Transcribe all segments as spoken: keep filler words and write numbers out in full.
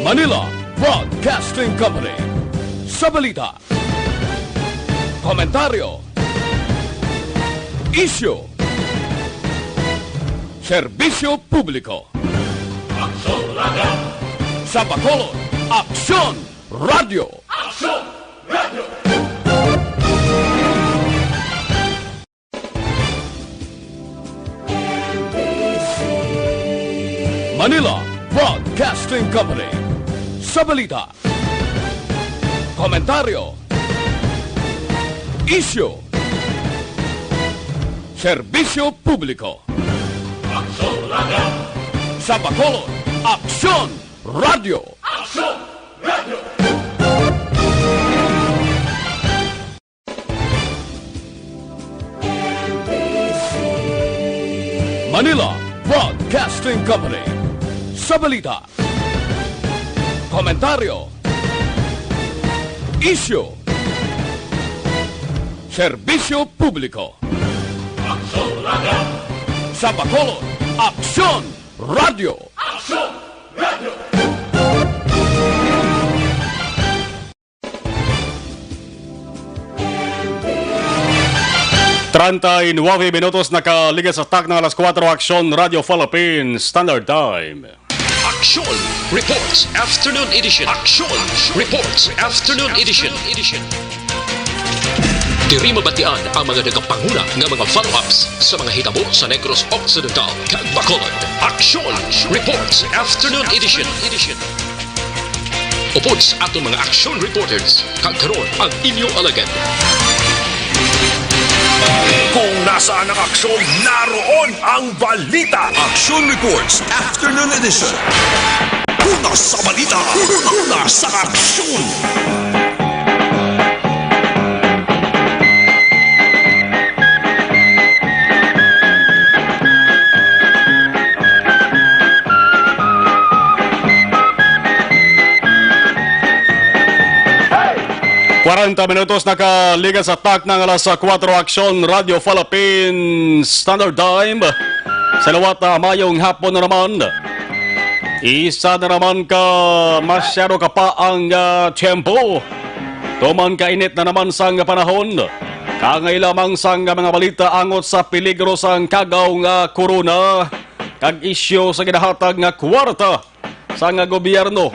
Manila Broadcasting Company. Sa balita, komentaryo, isyu, serbisyo publiko. Aksyon Radio. Sa Bacolod, Aksyon Radio. Aksyon Radio. Manila Broadcasting Company. Sa balita, komentaryo, isyu, serbisyo publiko. Aksyon Radio. Sa Bacolod, Aksyon Radio. Aksyon Radio. Manila Broadcasting Company. Sa balita, komentaryo, isyu, serbisyo publiko. Aksyon Radio. Sa Bacolod, Aksyon Radio. Aksyon Radio. Treinta y nueve minutos nakaligas sa takna nga alas kuwatro, Aksyon Radio Philippines Standard Time. Aksyon Reports Afternoon Edition. Aksyon Reports Afternoon Edition. Diri mabatian ang mga nagapanguna nga mga follow-ups sa mga hitabo sa Negros Occidental kag Bacolod. Aksyon Reports Afternoon Edition. Upod sa aton mga aksyon reporters, kag karon ang inyo alagad. Kung nasaan ang aksyon, naroon ang balita. Aksyon Reports Afternoon Edition. Una sa balita, una sa aksyon. Kwarenta minutos nakaligas sa takna nga alas kuwatro, Aksyon Radio Philippines Standard Time. Sa liwat, ah, mayong hapon na naman. Isa na naman ka masyado ka pa ang, ah, tiyempo. Tuman ka init na naman sang panahon. Kangay lamang sang mga balita angot sa peligro sang kagaw nga corona kag isyu sa ginahatag nga kwarta sang gobyerno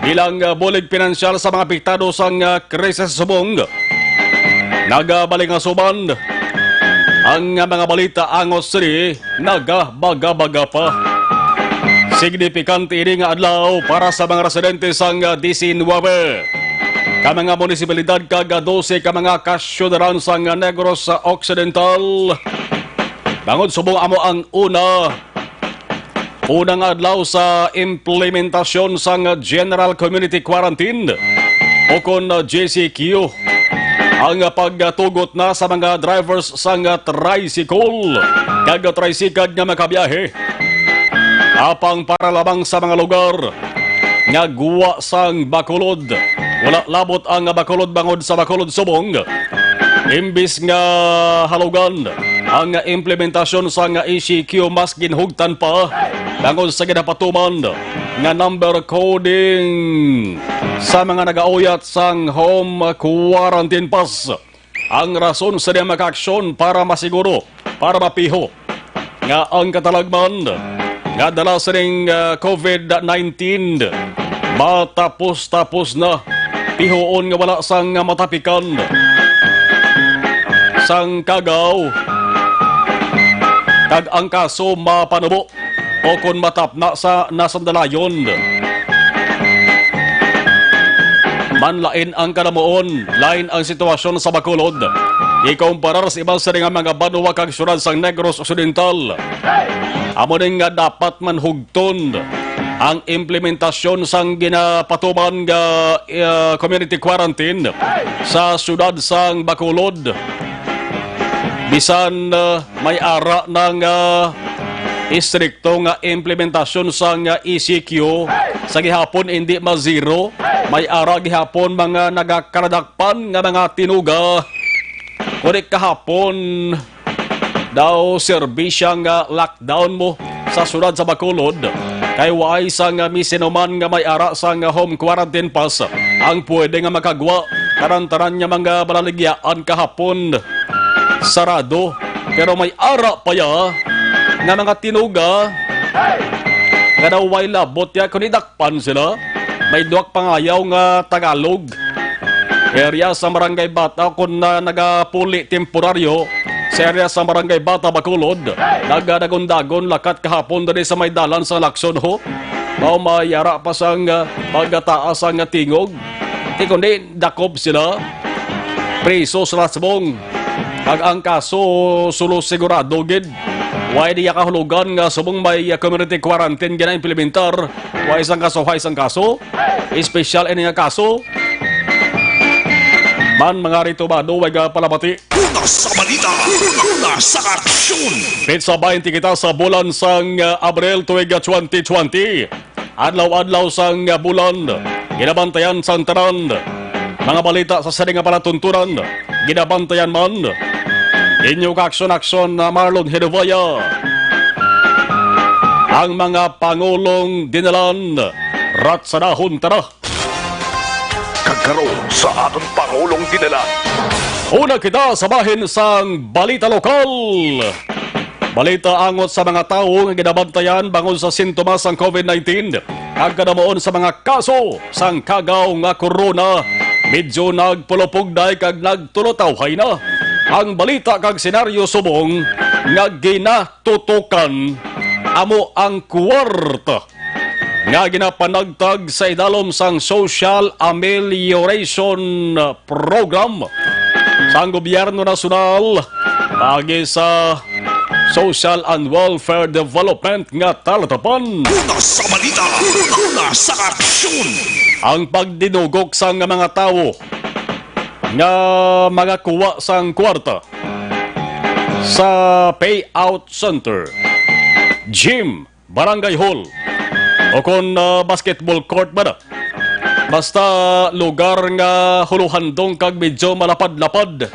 bilang, ah, bulig pinansyal sa mga apektado sang, ah, krisis subong. Nagabalingasuban ang, ah, mga balita angot sini, nagabaga-baga pa. Signifikante ini nga adlaw para sa mga residente sang, ah, diecinuebe ka mga munisipalidad kag, ah, dose ka mga kasyudaran sang, ah, Negros Occidental. Bangod subong amo ang una, unang adlaw sa implementasyon sang General Community Quarantine, o kon G C Q, ang pagtugot na sa mga drivers sang tricycle kag tricycad nga makabiyahe, apang para lamang sa mga lugar nga gwa sang Bacolod. Wala labot ang Bacolod bangod sa Bacolod subong. Imbis nga halugan ang implementasyon sang E C Q, mas ginhugtan pa bangod sa ginapatuman nga number coding sa mga nagauyat sang home quarantine pass. Ang rason sa dihang makaaksyon para masiguro, para mapiho nga ang katalagman nga dala sining, ah, COVID nineteen matapos-tapos na, pihoon nga wala sang matapikan sang kagaw, kag ang kaso mapanubo o kon matapna sa nasandalayon. Manlain ang kalamuon, lain ang sitwasyon sa Bacolod ikumparar sa iban sa nga mga banwa kag syudad sang Negros Occidental. Amo ni nga dapat manhugton ang implementasyon sang ginapatuman nga, ah, community quarantine sa syudad sang Bacolod. Bisan, ah, may ara na nga istrikto nga implementasyon sang E C Q, sa gihapon indi ma-zero, may ara gihapon mga nagakaladakpan nga mga tinuga. Kundi kahapon daw serbisya nga lockdown mo sa syudad sa Bacolod, Kay waay sang, ah, misinuman nga may ara sang, ah, home quarantine pass ang pwede nga makagwa. Tanan-tanan nga mga balaligyaan kahapon sarado. Pero may ara pa ya nga mga tinuga nga daw way labot ya kun idakpan sila. May duwak pangayaw nga Tagalog. Area sa Barangay Bata, kung na nagapuli temporaryo sa area sa Barangay Bata, Bacolod, nagadagon-dagon lakat kahapon diri sa may dalan sa Lacson, ho. Mao may ara pa sang, ah, pagkataas ang tingog. Di kundi dakop sila. Preso sila subong. Kag ang kaso sulo sigurado gid. Way diya kahulugan nga subong may, ah, community quarantine ginaimplementar. Way sang kaso, way sang kaso. Espesyal ini nga kaso. Man, mga ritumado, way nga palabati. Una sa balita, una sa aksyon. Petsa twenty kita sa bulan sang, ah, Abril tuig, ah, twenty twenty. Adlaw-adlaw sang, ah, bulan, ginabantayan sang tanan. Mga balita sa sini nga palatuntunan, ginabantayan man. Inyo kaaksyon-aksyon na Marlon Hedovaya. Ang mga pangulong dinalan, ratsadahon tara. Kag karon sa aton Pangulong Dinalan. Una kita sa bahin sang balita lokal. Balita angot sa mga tawo nga ginabantayan bangod sa sintomas sang covid nineteen. Ang kadamuon sa mga kaso sang kagaw nga corona medyo nagpulupugday kag nagtulotawhay na. Ang balita kag senaryo subong nga ginatutukan amo ang kwarta nga ginapanagtag sa idalom sang Social Amelioration Program sang gobyerno nasyonal paagi sa Social and Welfare Development nga talatapan. Una sa balita, una sa aksyon. Ang pagdinugok sang mga tawo nga magakuha sang kwarta sa payout center, gym, barangay hall, o kon, ah, basketball court ba na? Basta lugar nga huluhandong kag medyo malapad-lapad.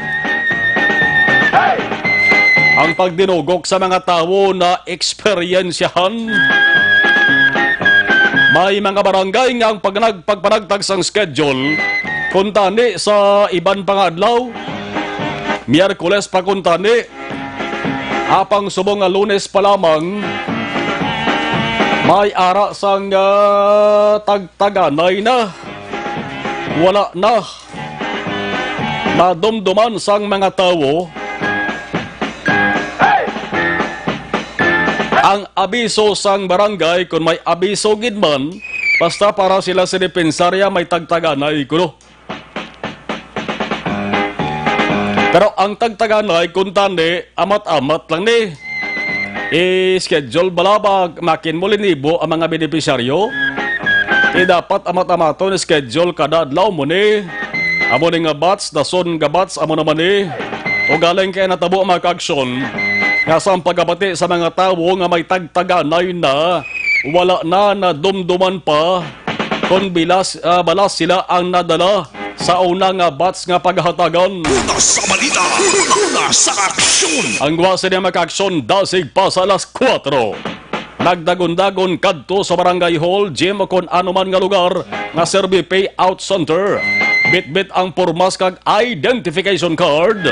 Ang pagdinugok sa mga tawo na eksperyensyahan. May mga barangay nga ang pagnag-, pagpanagtag sang schedule kuntani sa iban pa nga adlaw, Miyerkules pa kuntani, apang subong nga Lunes pa lamang, may ara sang, ah, tagtaganay na. Wala na. Nadumduman sang mga tawo ang abiso sang barangay, kung may abiso gid man, basta para sila sa dispensarya may tagtaganay kuno. Pero ang tagtaganay, kung tani, amat-amat lang ni. I-schedule bala ba, makin mo linibo ang mga benepisyaryo? Di dapat amat-amaton, schedule kada adlaw mo ni. Amo ni nga batch, dason nga batch, amo naman ni. O galing kay natabo, mga kaaksyon, nga sa pagkabati sa mga tawo nga may tagtaganay na, wala na nadumduman pa kon bilas, ah, bala sila ang nadala sa una nga batch nga paghatagan. Una sa balita, una sa aksyon. Ang guwa sini, mga kaaksyon, dasig pa sa alas kuwatro. Nagdagon-dagon kadto sa barangay hall, gym o kon ano man nga lugar nga serbi payout center. Bitbit ang pormas kag identification card.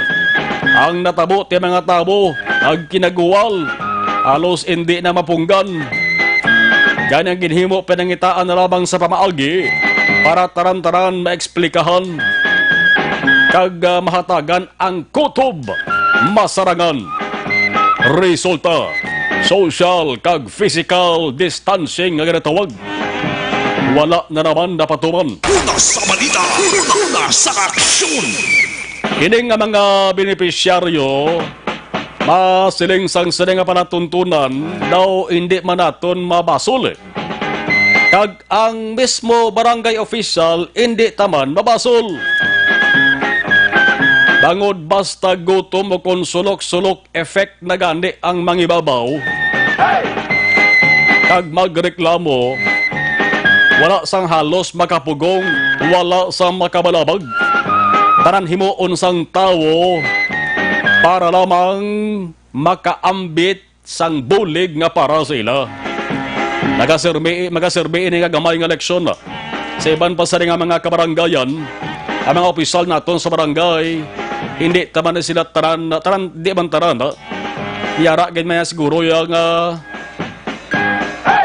Ang natabo ti mga tawo nagkinaguwal, halos indi na mapunggan. Gani ang ginhimo pinangitaan na lamang sa pamaagi para taran-taran maesplikahan kag, ah, mahatagan ang kutob masarangan. Resulta, social kag physical distancing nga ginatawag, wala na naman napatuman. Una sa balita, una sa aksyon. Kini nga mga benepisyaryo, masiling sang sini nga palatuntunan, daw hindi man naton mabasol, eh. Kag ang mismo barangay official, hindi taman mabasol. Bangod basta gutom o kon sulok-sulok effect na gani ang mangibabaw kag magreklamo, wala sang halos makapugong, wala sang makabalabag. Tanan himuon sang tawo para lamang makaambit sang bulig nga para sa ila. Nagaserbi, magaserbi ini nga gamay nga leksyon sa iban pa sa nga mga kabarangayan. Ang mga opisyal naton sa barangay, hindi taman na sila tanan, tanan, di man tanan, ha? Yara gid maya siguro yung, ah,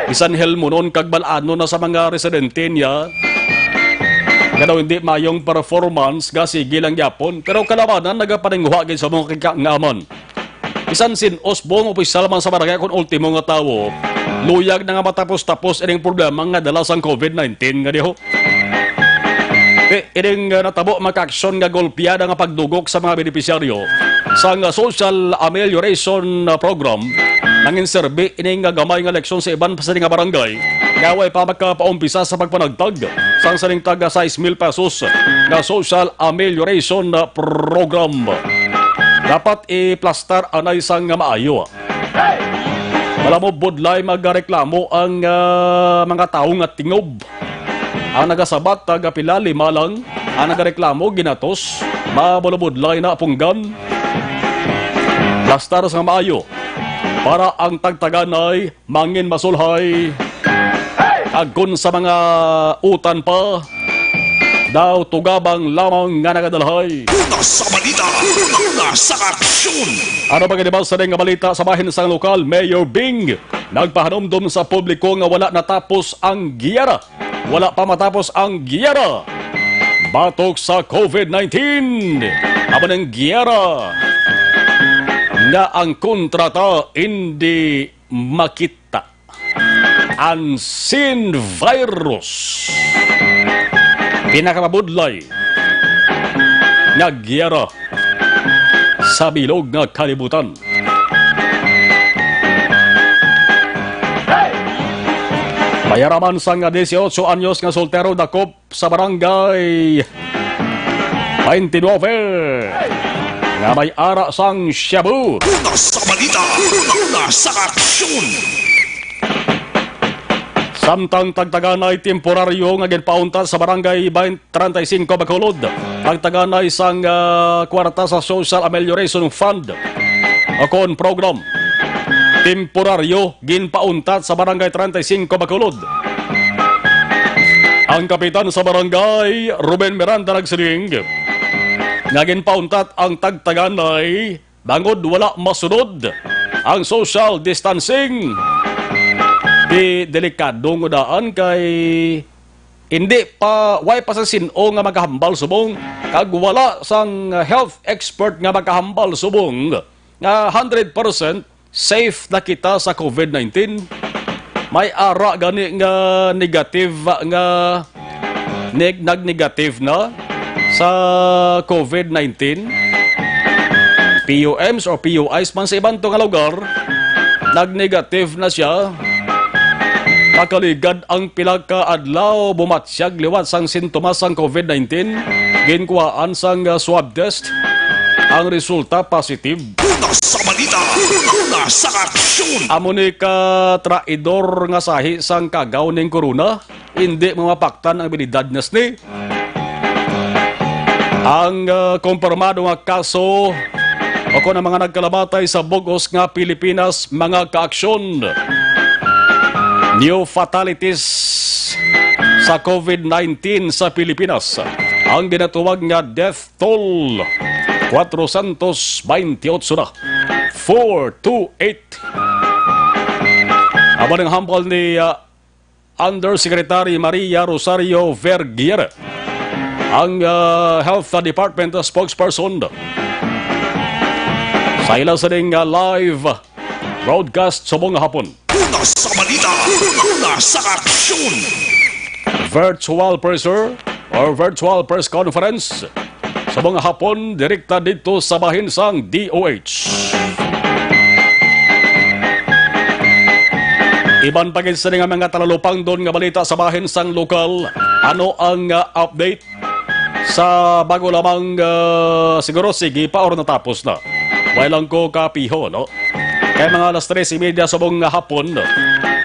bisan helmonon kag bal-anon na sa mga residente niya nga daw hindi mayong performance, nga sige lang gyapon. Pero kalabanan nagapaninguha gid sa mga kikanggaman. Bisan sin-o subong opisyal man sa barangay, kung ultimo nga tawo, luyag na nga matapos-tapos ining problema nga dala sang covid nineteen nga diho. Ti, ining, uh, natabo, makaaksyon nga golpeada nga pagdugok sa mga benepisyaryo sang, uh, Social Amelioration, uh, Program, nangin serbi ining, uh, gamay nga leksyon sa iban pa sa nga barangay nga way pa makapaumpisa sa pagpanagtag sang saning taga sais mil pesos nga Social Amelioration, uh, Program. Dapat iplastar anay sang nga maayo. Wala mo budlay magareklamo ang, ah, mga tawo nga tingob. Ang nagasabat, taga pila, lima lang ang nagareklamo, ginatos, mabulabudlay na apunggan. Plastar sa maayo para ang tagtaganay mangin masulhay. Agkon sa mga utan pa, daw tugabang lamang nga nagadalhay. Una sa balita, una sa aksyon. Ano pa gani ba sa nga balita sa bahin sang lokal? Mayor Bing nagpahanumdom sa publiko nga wala natapos ang giyera. Wala pa matapos ang giyera batok sa covid nineteen. Amo ning giyera nga ang kontrata hindi makita. Unseen virus. Pinakamabudlay nga giyera sa bilog nga kalibutan. Mayaraman sang dieciocho anyos nga soltero dakop sa barangay twenty-nine nga may ara sang shabu. Una sa balita, una sa aksyon. Samtang tagtaganay temporaryo nga ginpauntat sa barangay treinta y cinco Bacolod, tagtaganay sang, ah, kwarta sa Social Amelioration Fund o kon program. Temporaryo ginpauntat sa Barangay treinta y cinco Bacolod. Ang kapitan sa barangay, Ruben Miranda, nagsiling nga ginpauntat ang tagtaganay bangod wala masunod ang social distancing. Di delikado nga daan kay hindi pa, way pa sa sin-o nga makahambal subong, kag wala sang health expert nga makahambal subong nga hundred percent safe na kita sa covid nineteen. May ara gani nga negative, nga neg-, nag-negative na sa covid nineteen. P U Ms or P U Is man sa iban to nga lugar, nag-negative na siya. Makaligad ang pila ka adlaw, bumatyag liwat sang sintomas sang covid nineteen, ginkuhaan sang, ah, swab test. Ang resulta, positive. Una sa balita, una sa aksyon. Amo ni ka traidor nga sahi sang kagaw ning corona, hindi mamapaktan ang abilidad niya sini. Ang, ah, kumpirmado nga kaso o kon ang mga nagkalamatay sa bug-os nga Pilipinas, mga kaaksyon. New fatalities sa covid nineteen sa Pilipinas. Ang ginatuwag nga death toll, kwatro santos baynte otso na. Four two eight. Amo ning hambal ni, ah, Undersecretary Maria Rosario Vergeire, ang, ah, Health Department spokesperson. Sa ila sining, ah, live broadcast subong nga hapon. Una sa balita, una sa aksyon. Virtual presser or virtual press conference subong nga hapon, direkta didto sa bahin sang D O H. Iban pa gid sini nga mga talalupangdon nga balita sa bahin sang lokal. Ano ang, ah, update sa bago lamang, ah, siguro, sige pa or natapos na? Way lang ko kapiho, no? Kay mga alas tres y media subong nga hapon,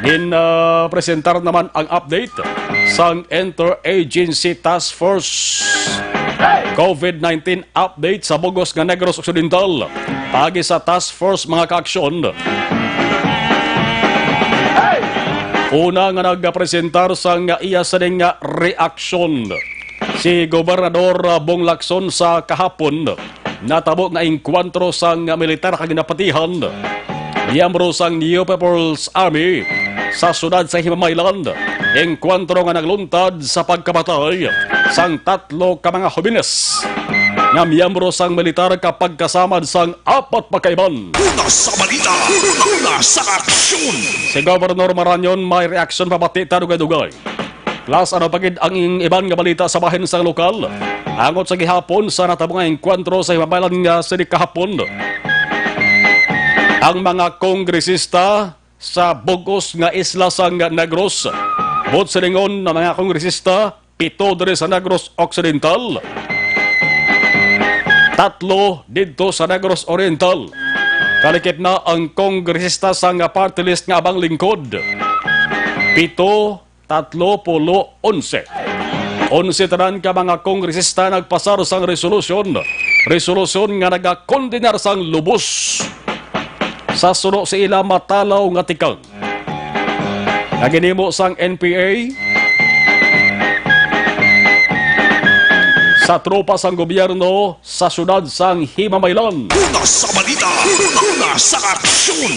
gin, ah, presentar naman ang update sang Interagency Task Force covid nineteen update sa bug-os nga Negros Occidental. Paagi sa task force, mga kaaksyon, Una nga nagpresentar sang iya sining nga reaksyon si Gobernador Bong Lacson sa kahapon natabo nga engkwentro sang militar kag ginapatihan miyembro sang New People's Army sa siyudad sa Himamaylan, engkwentro nga nagluntad sa pagkamatay sang tatlo ka mga hobenes nga miyembro sang militar kag pagkasamad sang apat pa ka iban. Una sa balita, una sa aksyon. Si Governor Marañon may reaksyon pa bati ta dugay-dugay. Plus, ano pa gid ang iban nga balita sa bahin sang lokal? Angot sa gihapon sa natabo nga engkwentro sa Himamaylan nga sini kahapon, ang mga kongresista sa bug-os nga isla sang Negros, buot silingon nga mga kongresista, pito diri sa Negros Occidental, tatlo didto sa Negros Oriental. Kalikip na ang kongresista sang party list nga Abang Lingkod, pito, tatlo pulo, onse. Onse tanan ka mga kongresista nagpasar sang resolusyon, resolusyon nga nagakondenar sang lubos sa suno sa ila matalaw nga tikang nga ginhimo sang N P A sa tropa sang gobyerno sa siyudad sang Himamaylan. Una sa balita, una sa aksyon.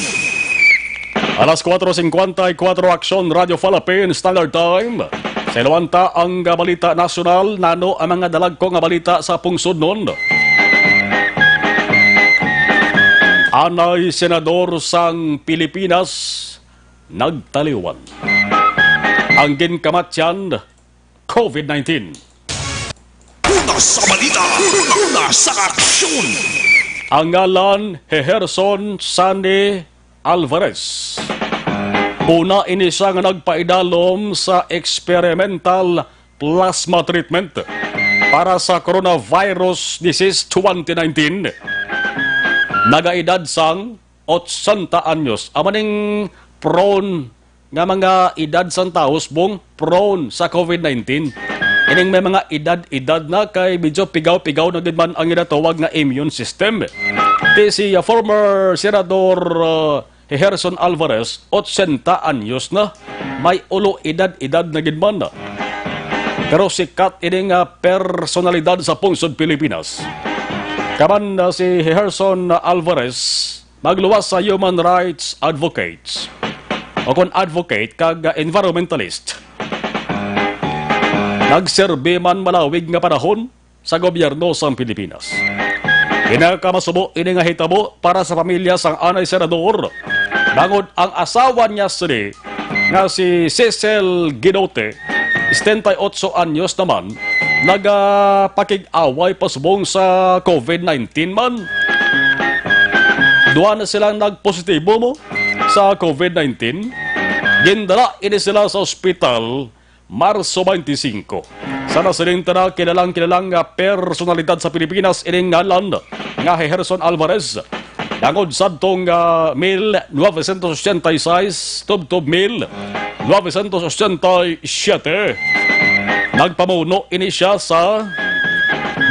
Alas kuwatro singkwenta y kuwatro, Aksyon, Radyo Philippine Standard Time. Sa ilawanta ang, ah, balita nasyonal, nano ang mga dalagko nga balita sa pungsod nun. Anay senador sang Pilipinas nagtaliwan. Ang ginkamatyan, covid nineteen. Una sa balita, una sa aksyon. Ang ngalan, Heherson Sani Alvarez. Una ini siya nga nagpaidalom sa experimental plasma treatment para sa coronavirus disease twenty nineteen. Nagaedad sang otsenta anyos. Amo ning prone nga mga edad sang tawo, subong prone sa covid nineteen. Ining may mga edad-edad na kay medyo pigaw-pigaw na gid man ang ginatawag nga immune system. Ti si, uh, former Senador, uh, Heherson Alvarez, otsenta anyos na, may ulo edad-edad na gid man. Pero sikat ini nga personalidad sa pungsod Pilipinas. Kaman, uh, si Heherson Alvarez, magluwas sa human rights advocates o kon advocate kag environmentalist. Nagserbi man malawig nga panahon sa gobyerno sang Pilipinas. Pinakamasubo ini nga hitabo para sa pamilya sang anay senador, bangod ang asawa niya sini nga si Cecil Gidote, setenta y ocho anyos naman, nagapakig-away pa subong sa covid nineteen man. Duha na silang nagpositibo mo sa covid nineteen. Gindala ini sila sa ospital Marso twenty-five. Sa nasiling ta na, kilalang-kilalang nga personalidad sa Pilipinas ining ngalan nga Heherson Alvarez. Bangod sadtong, ah, mil novecientos ochenta y seis, tubtob mil novecientos ochenta y siete, nagpamuno ini siya sa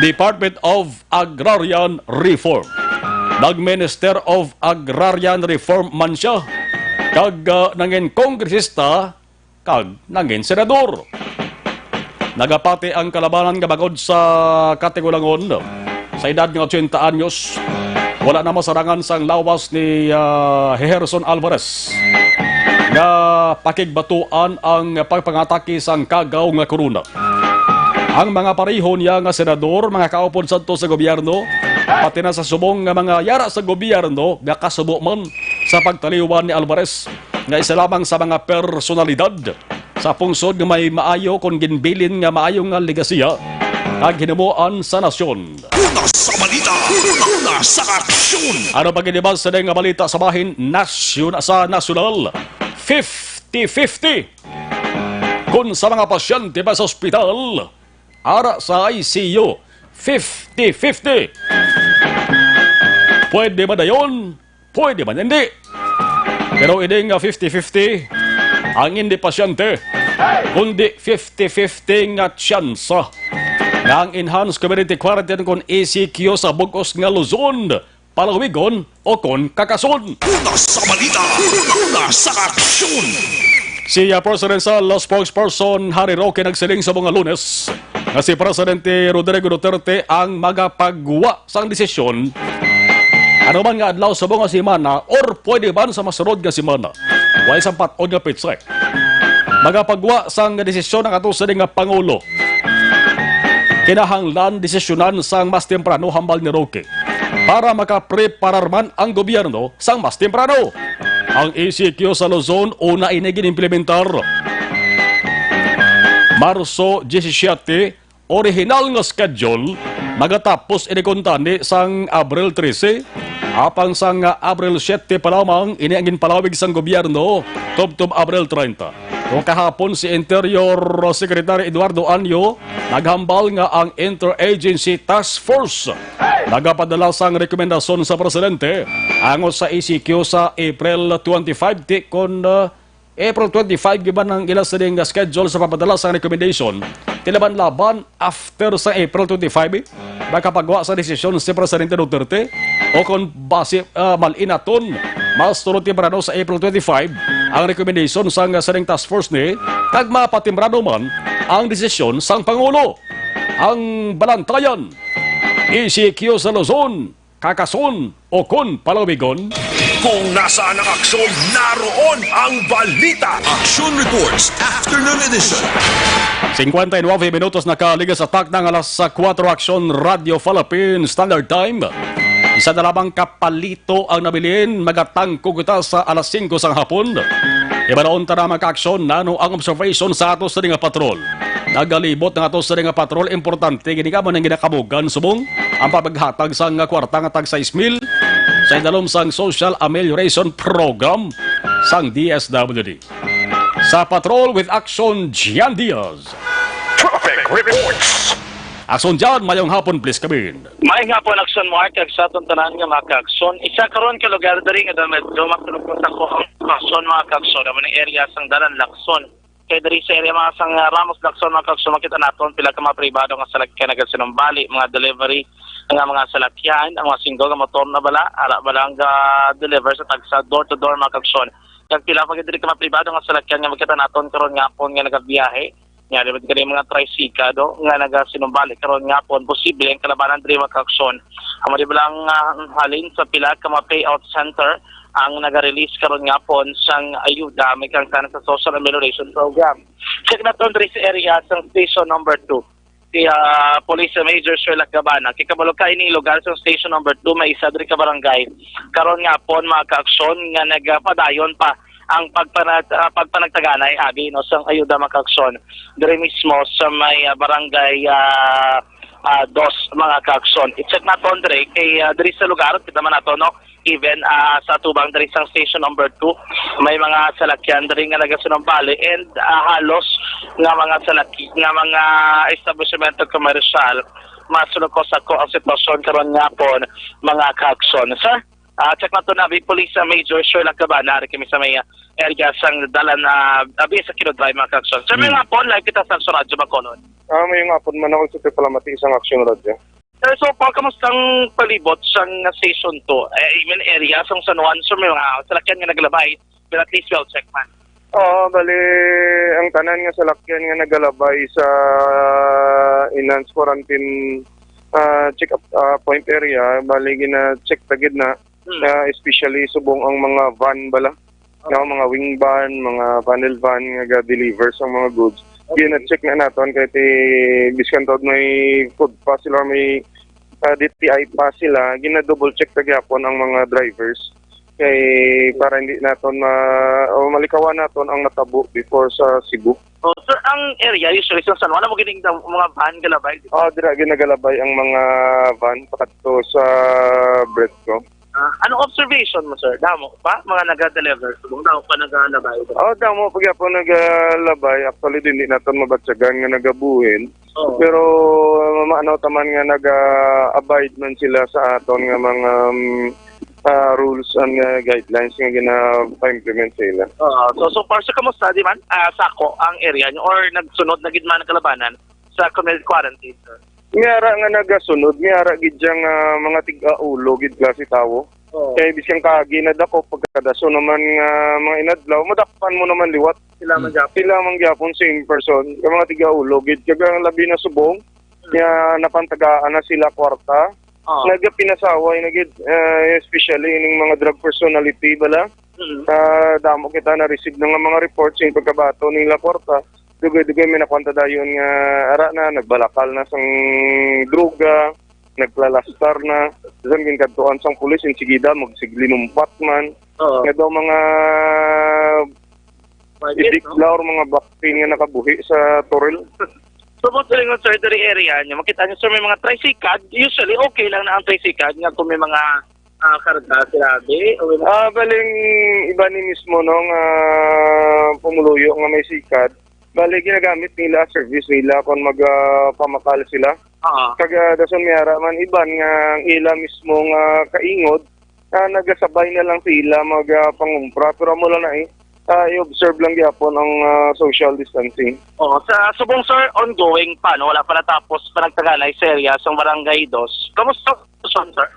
Department of Agrarian Reform. Nag-Minister of Agrarian Reform man siya, kag, ah, nangin kongresista kag nangin senador. Nagapati ang kalabanan nga bangod sa katigulangon, sa edad nga otsenta anyos, wala na masarangan sang lawas ni, ah, Heherson Alvarez nga pakigbatuan ang pagpangatake sang kagaw nga korona. Ang mga pareho niya nga senador, mga kaupod sadto sa gobyerno, pati na sa subong nga mga yara sa gobyerno, gakasubo man sa pagtaliwan ni Alvarez nga isa lamang sa mga personalidad sa pungsod nga may maayo kon ginbilin nga maayo nga legasiya ang hinamuan sa nasyon. Una sa balita, una sa aksyon. Ano pa gid ba sa nga balita sa bahin nasyon, sa nasyonal? Fifty fifty. Kung sa mga pasyente pa sa ospital, ara sa I C U, fifty fifty. Pwede ba dayon? Pwede man hindi. Pero ini nga fifty fifty ang hindi pasyente, kundi fifty fifty nga tsansa nga ang enhanced community quarantine kon E C Q sa bug-os nga Luzon palawigon o kon kakason. Una sa balita, una sa aksyon. Si, ah, Presidential Spokesperson Harry Roque nagsiling sa mga Lunes nga si Presidente Rodrigo Duterte ang magapagwa sang desisyon ano man nga adlaw sa mga semana or pwede man sa masunod nga semana. Way sang pat-on nga petsa. Magapagwa sang desisyon ang ato sini nga Pangulo. Kinahanglan desisyonan sang mas temprano, hambal ni Roque, para makapreparar man ang gobyerno sang mas temprano. Ang E C Q sa Luzon una ini ginimplementar. Marso diyesisiete, orihinal nga schedule, magatapos ini kuntani sang Abril trese, apang sang Abril siete pa lamang ini ang ginpalawig sang gobyerno tubtob Abril treinta. Kung kahapon, si Interior Secretary Eduardo Anyo naghambal nga ang Interagency Task Force nagapadala sang rekomendasyon sa presidente angot sa E C Q sa April twenty-five, ti kon, uh, April twenty-five giban ang ila sining schedule sa pagpadala sang recommendation. Ti laban-laban after sa April twenty-five, eh, makapagwa sa desisyon si Presidente Duterte o kon basi, ah, mal-inaton, mas tulo temprano sa April twenty-five ang recommendation sang sining task force ni, kag mapatemprano man ang desisyon sang Pangulo. Ang Balantayan, E C Q sa Luzon, Kakason o kon palawigon. Kung nasaan ang aksyon, naroon ang balita. Action Reports, Afternoon Edition. Singkwenta y nuebe minutos na kaligas sa takna nga alas kuwatro, Aksyon, Radyo Philippine Standard Time. Isa na lamang ka palito ang nabilin, magatangko kita sa alas singko sang hapon. Ibalaon ta na, mga ka-Aksyon, nano ang observation sa ato sini nga patrol. Nagalibot ang ato sini nga patrol, importante gid kamo nang ginakabugan subong ang paghatag sang kwarta nga tag sais mil sa idalom sang Social Amelioration Program sang D S W D. Sa Patrol with Action, Gian Diaz. Traffic reports. Action, Gian, mayong hapon, please come in. May nga po ang Action, Mark, kag sa aton tanan nga mga ka-Action. Isa karon ka lugar diri nga daw medyo masulog sa ko ang Action, mga ka-Action, amo ning area sang Dalan Lacson. Kay diri sa area, mga sang, ah, Ramos Lacson, mga ka-Action, makita naton pila ka mga pribado nga salakyan nagasinumbali, mga delivery nga mga salakyan, ang mga single nga motor na bala, ara bala ang ga-deliver sa tagsa, door to door, mga ka-Action. Kag pila pa gid diri ka mga pribado nga salakyan nga makita naton karon nga hapon nga nagabiyahe. Nga, di ba, kani mga tricycle, do, nga nagasinumbali karon nga hapon, posible ang kalabanan diri, mga ka-Action. Amo di ba lang, ah, halin sa pila ka mga payout center ang naga-release karon nga hapon sang ayuda may kaangtanan sa Social Amelioration Program. Check naton diri sa area sang station number two. Si, ah, Police Major Sherlock Gabana. Kay kabalo ka, ining lugar sa station number two, may isa diri ka barangay karon nga hapon, mga ka-Action, nga nagapadayon pa ang pagpanag-, ah, pagpanagtaganay, abi, no, sang ayuda, mga ka-Action, diri mismo sa may, ah, barangay, ah, ah, dos, mga ka-Action. I-check naton diri kay, ah, diri sa lugar, kita man nato, no, even, ah, sa atubang diri sang station number two, may mga salakyan diri nga nagasinumbali and, ah, halos nga mga salaki-, nga mga establishmento komersyal, masulog ko sa ko ang sitwasyon karon nga hapon, mga ka-Action. Sir, ah, check naton na, abi, Police, ah, Major Sherlock Gabana, ari kami sa may, ah, area sang Dalan, ah, abi, sa Kino Drive, mga ka-Action. Sir, may Hmm. nga hapon, live kita sa Action Radyo Bacolod. Ah, may nga hapon man ako sa Palamati, isang Action Radyo. Sir, so far, kamusta ang palibot sang station two? Eh, even area sang San Juan, sir, may mga salakyan nga naglabay, but at least well check man. Oo, bali, ang tanan nga salakyan nga nagalabay sa enhanced quarantine, ah, check-up, ah, point area, bali, gina-check ta gid na, Hmm. na especially subong ang mga van bala, no, mga wing van, mga panel van nga ga-deliver sa mga goods. Okay. Gina-check na naton kay ti, biskan tawd may food pa sila, may, ah, D T I pa sila, gina-double check ta gyapon ang mga drivers. Kay para hindi naton ma-, o malikawan naton ang natabo before sa Cebu. Oh, sir, ang area usually sa San Juan, amo gid ang mga van galabay, di ba? Ah, dira gid nagalabay ang mga van pakadto sa Bretco. Ah, anong observation mo, sir? Damo pa mga naga-deliver? Subong damo pa nagalabay? Oh, damo pa gyapon nagalabay. Actually, hindi naton mabatyagan nga nagabuhin. Oo. Pero, uh, maanaw taman nga naga-abide man sila sa aton nga mga, um, ah, rules and, uh, guidelines nga gina-implement sa ila. Oo. So, so far, sir, kamusta di man, ah, sa ako ang area niyo or nagsunod na gid man ang kalabanan sa community quarantine, sir? May ara nga nagasunod, may ara gid diyang, ah, mga tig-aulo gid klase tawo. Oo. Kay bisan kaagi na dako, pagkadaso naman nga mga inadlaw, madakpan mo naman liwat. Sila man gyapon. Sila man gyapon, same person, yung mga tiga-ulo gid, kag ang labi na subong nga napantagaan na sila kwarta. Oo. Nagapinasaway na gid, eh, especially ining mga drug personality bala. Mm. Ah, damo kita na-receive na nga mga reports yung pagkabato nila kwarta. Dugay-dugay may nakwanta dayon nga ara na, nagbalakal na sang droga, naglalastar na. Bisan ginkadtuan sang pulis, insigida magsiglinumpat man. Oo. Nga daw mga Market, no? Ibigla or mga baktin nga nakabuhi sa Toril. So, boss, ingon, sir, diri area niyo, makita niyo, sir, may mga tricycad. Usually, okay lang na ang tricycad nga kung may mga, ah, karga sila, di? O may mga Ah, baling iba ni mismo, no, nga pumuluyo nga may sikad. Bali, ginagamit nila, service nila kung mag, ah, pamakal sila. Oo. Kag, ah, dason may ara man iban nga ang ila mismo nga kaingod, ah, nagasabay na lang sa ila mag, ah, pangumpra. Pero amo lang na eh, ah, i-observe lang gyapon ang, ah, social distancing. Oo, sa subong, sir, ongoing pa, no? Wala pa natapos panagtaganay sa area sa Barangay Dos. Kamusta ang sitwasyon, sir?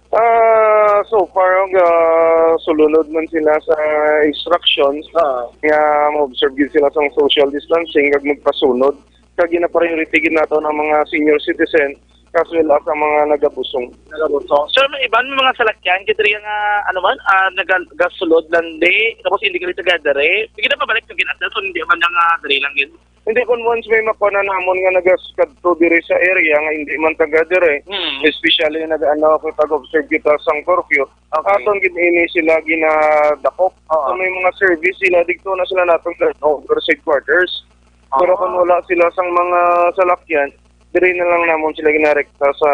Ah, so far, ah, sulunod man sila sa instructions Ah. nga ma-observe gid sila sa social distancing kag magpasunod. Kag gina-priority gid nato ang mga senior citizen as well as ang mga nagabusong. Nagabusong. Sir, may iban mga salakyan gid diri nga, ano man, ah, naga-, gasulod lang di, tapos hindi gali taga diri. Sige na pabalik sa ginasal, so hindi man lang, ah, diri lang gid. Hindi, kung once may makuha na namon nga nagaskadto diri sa area nga hindi man taga diri, Hmm. especially nag-, ano, kung pag-observe kita sang curfew, Okay. aton gid ini sila ginadakop. Oo. So, may mga service sila, dito na sila natin sa overseas quarters. Pero Ah. kung wala sila sang mga salakyan, diri na lang namon sila ginarekta sa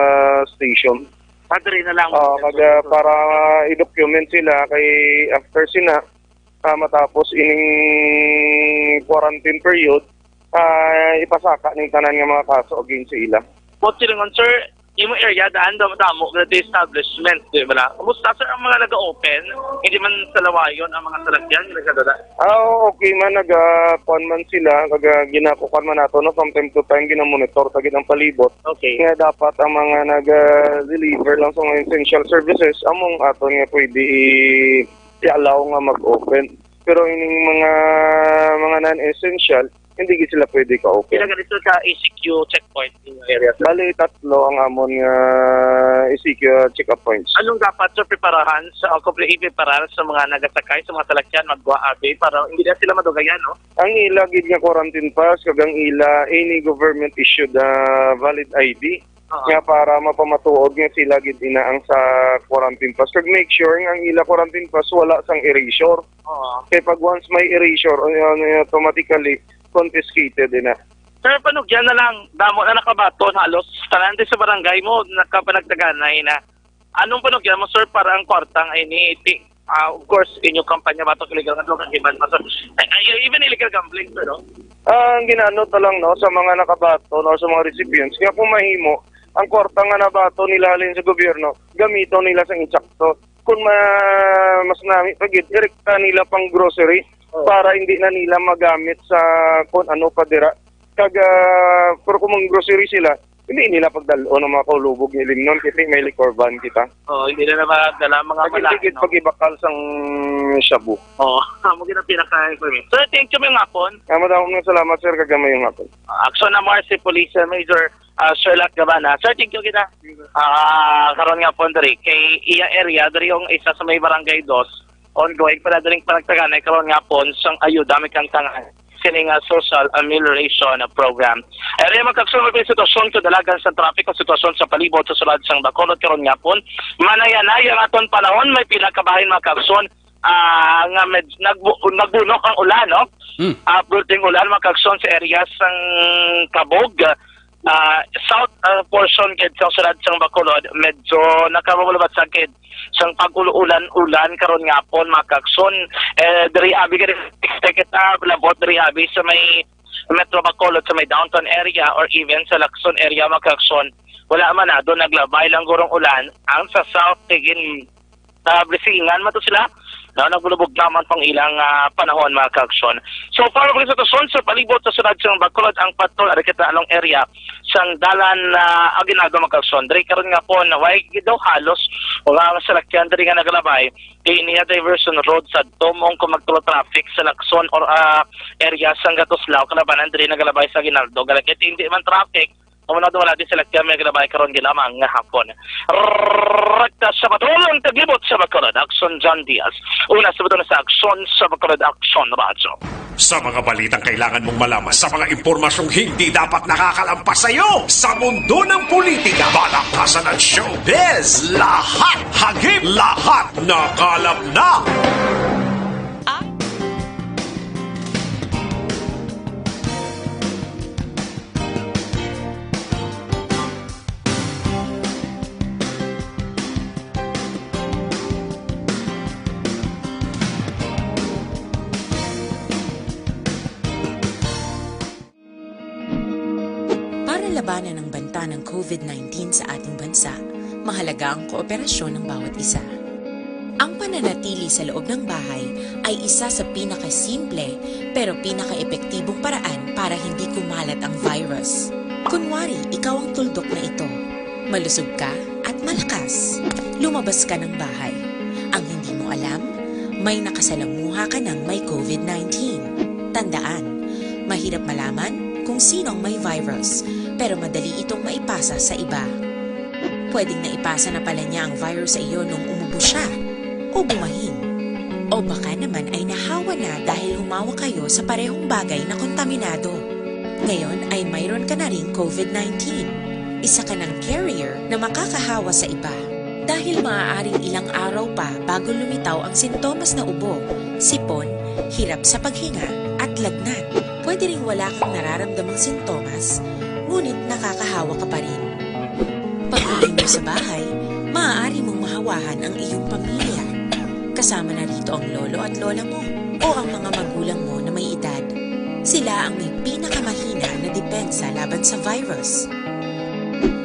station. Ah, diri na lang. Oo, kag para i-document sila kila kay after sina, ah, matapos ining quarantine period, ah, ipasaka ning tanan nga mga kaso against sa ila. But silingon, sir, imo area daan damo, damo nga establishment, di ba? Kumusta, sir, ang mga nag-open? Hindi man sa lawayon ang mga salakyan nga nagadala? Ah, okay man, naga-, kuwan man sila, kag, ah, ginakukuan man nato, no, from time to time, ginamonitor ta gid ang palibot. Okay. Nga dapat ang mga naga-deliver lang sa mga essential services, among aton nga pwede i-, i-allow nga mag-open. Pero ining mga, mga non-essential, hindi gid sila pwede ka-open. Pila ganito ka E C Q checkpoint in your area, sir? Bali, tatlo ang amon nga E C Q check-up points. Anong dapat, sir, preparahan sa, o kung ipreparar sa mga nagasakay sa mga salakyan, magwa abi para hindi na sila madugayan, no? Ang ila gid nga quarantine pass, kag ang ila any government issued, ah, valid I D, Oo. nga para mapamatuod nga sila gid ina ang sa quarantine pass. Kag make sure nga ang ila quarantine pass wala sang erasure. Oo. Kay pag once may erasure, uh, automatically confiscated ina. Sir, panugyan na lang, damo na nakabaton, halos tanan sa barangay mo nakapanagtaganay na. Anong panugyan mo, sir, para ang kwarta nga ini, ti-, ah, of course, inyo kampanya ba to, illegal nga droga, iban pa, sir? Ay, ay, even illegal gambling, sir, no? Ah, ang ginano ta lang, no, sa mga nakabaton or sa mga recipients, nga kung mahimo, ang kwarta nga nabaton nila halin sa gobyerno, gamiton nila sa insakto. Kung ma-, mas nami pa gid, irekta nila pang grocery Oh. para hindi na nila magamit sa kung ano pa dira. Kag, ah, pero kung mang grocery sila, hindi nila pagdalon ang mga kaulubog ni Limnon kasi may liquor ban kita. Oh, hindi na naman dala ang mga Lagi malaki, tigit no? pag-ibakal sang shabu. Oh, amo gid ang pinaka-, sir, thank you, maayong hapon. Amo daw nga salamat, sir, kag maayong hapon. Action na Marcy Police, uh, Major, uh, Sherlock Gabana. Sir, thank you kita. Ah, karon nga po, diri, kay iya area, diri yung isa sa may barangay dos, ongoing pa na diri panagtaganay karon nga po, sang ayuda, may kang tangan. Sini nga social amelioration program. Area magkagsunod ang sitwasyon kadalagan sa trapiko, sitwasyon sa palibot sa sulod sang Bacolod karon nga po. Manayanay ang aton panahon, may pila ka bahin magkagsun, ah, nga med-, nagbu-, nagbunok ang ulan, no? Hmm. Ah, building ulan magkagsun sa area sang Kabog, ah, south, ah, portion gid sa sulod sang Bacolod, medyo nakababulabad sa gid sang pag-ulan-ulan karon nga hapon, mga kagson. Eh, diri abi gid kita, labot diri abi sa may Metro Bacolod, sa may downtown area or even sa Lacson area, mga kagson. Wala man na, doon naglabay lang gurong ulan. Ang sa south, tigin, sa blisingan man to sila, no, nagbulubog naman pang ilang, ah, panahon, mga kagson. So far, ang sitwasyon sa palibot sa sulod sang Bacolod, ang patrol, ari kita along area, sang dalan, ah, Aguinaldo, mga kaakson. Diri karon nga hapon, way daw halos mga salakyan diri nga nagalabay. Kay iniya diversion road sa Tomong kung magtulo traffic sa Lacson or, ah, area sang Gatuslao, kalabanan diri nagalabay sa Aguinaldo. Gala kay hindi man traffic, amo na wala din salakyan may nagalabay karon gilamang nga hapon. Rekta sa Bacolod, ang taglibot sa Bacolod, Aksyon John Diaz. Una sa Bacolod sa Aksyon sa Bacolod, Aksyon Radyo. Sa mga balitang kailangan mong malaman, sa mga impormasyong hindi dapat nakakalampas sa iyo, sa mundo ng politika, balakasan at showbiz, lahat hagip, lahat nakalap na. Para labanan ang banta ng COVID nineteen sa ating bansa, mahalaga ang kooperasyon ng bawat isa. Ang pananatili sa loob ng bahay ay isa sa pinakasimple pero pinakaepektibong paraan para hindi kumalat ang virus. Kunwari, ikaw ang tuldok na ito. Malusog ka at malakas. Lumabas ka ng bahay. Ang hindi mo alam, may nakasalamuha ka ng may COVID nineteen. Tandaan, mahirap malaman kung sino ang may virus, pero madali itong maipasa sa iba. Pwedeng naipasa na pala niya ang virus sa iyo nung umubo siya o bumahin. O baka naman ay nahawa na dahil humawa kayo sa parehong bagay na kontaminado. Ngayon ay mayroon ka na ring COVID nineteen. Isa ka ng carrier na makakahawa sa iba. Dahil maaaring ilang araw pa bago lumitaw ang sintomas na ubo, sipon, hirap sa paghinga, at lagnat. Pwede ring wala kang nararamdamang sintomas, ngunit nakakahawa ka pa rin. Pag-uwi mo sa bahay, maaari mong mahawahan ang iyong pamilya. Kasama na rito ang lolo at lola mo o ang mga magulang mo na may edad. Sila ang may pinakamahina na depensa laban sa virus.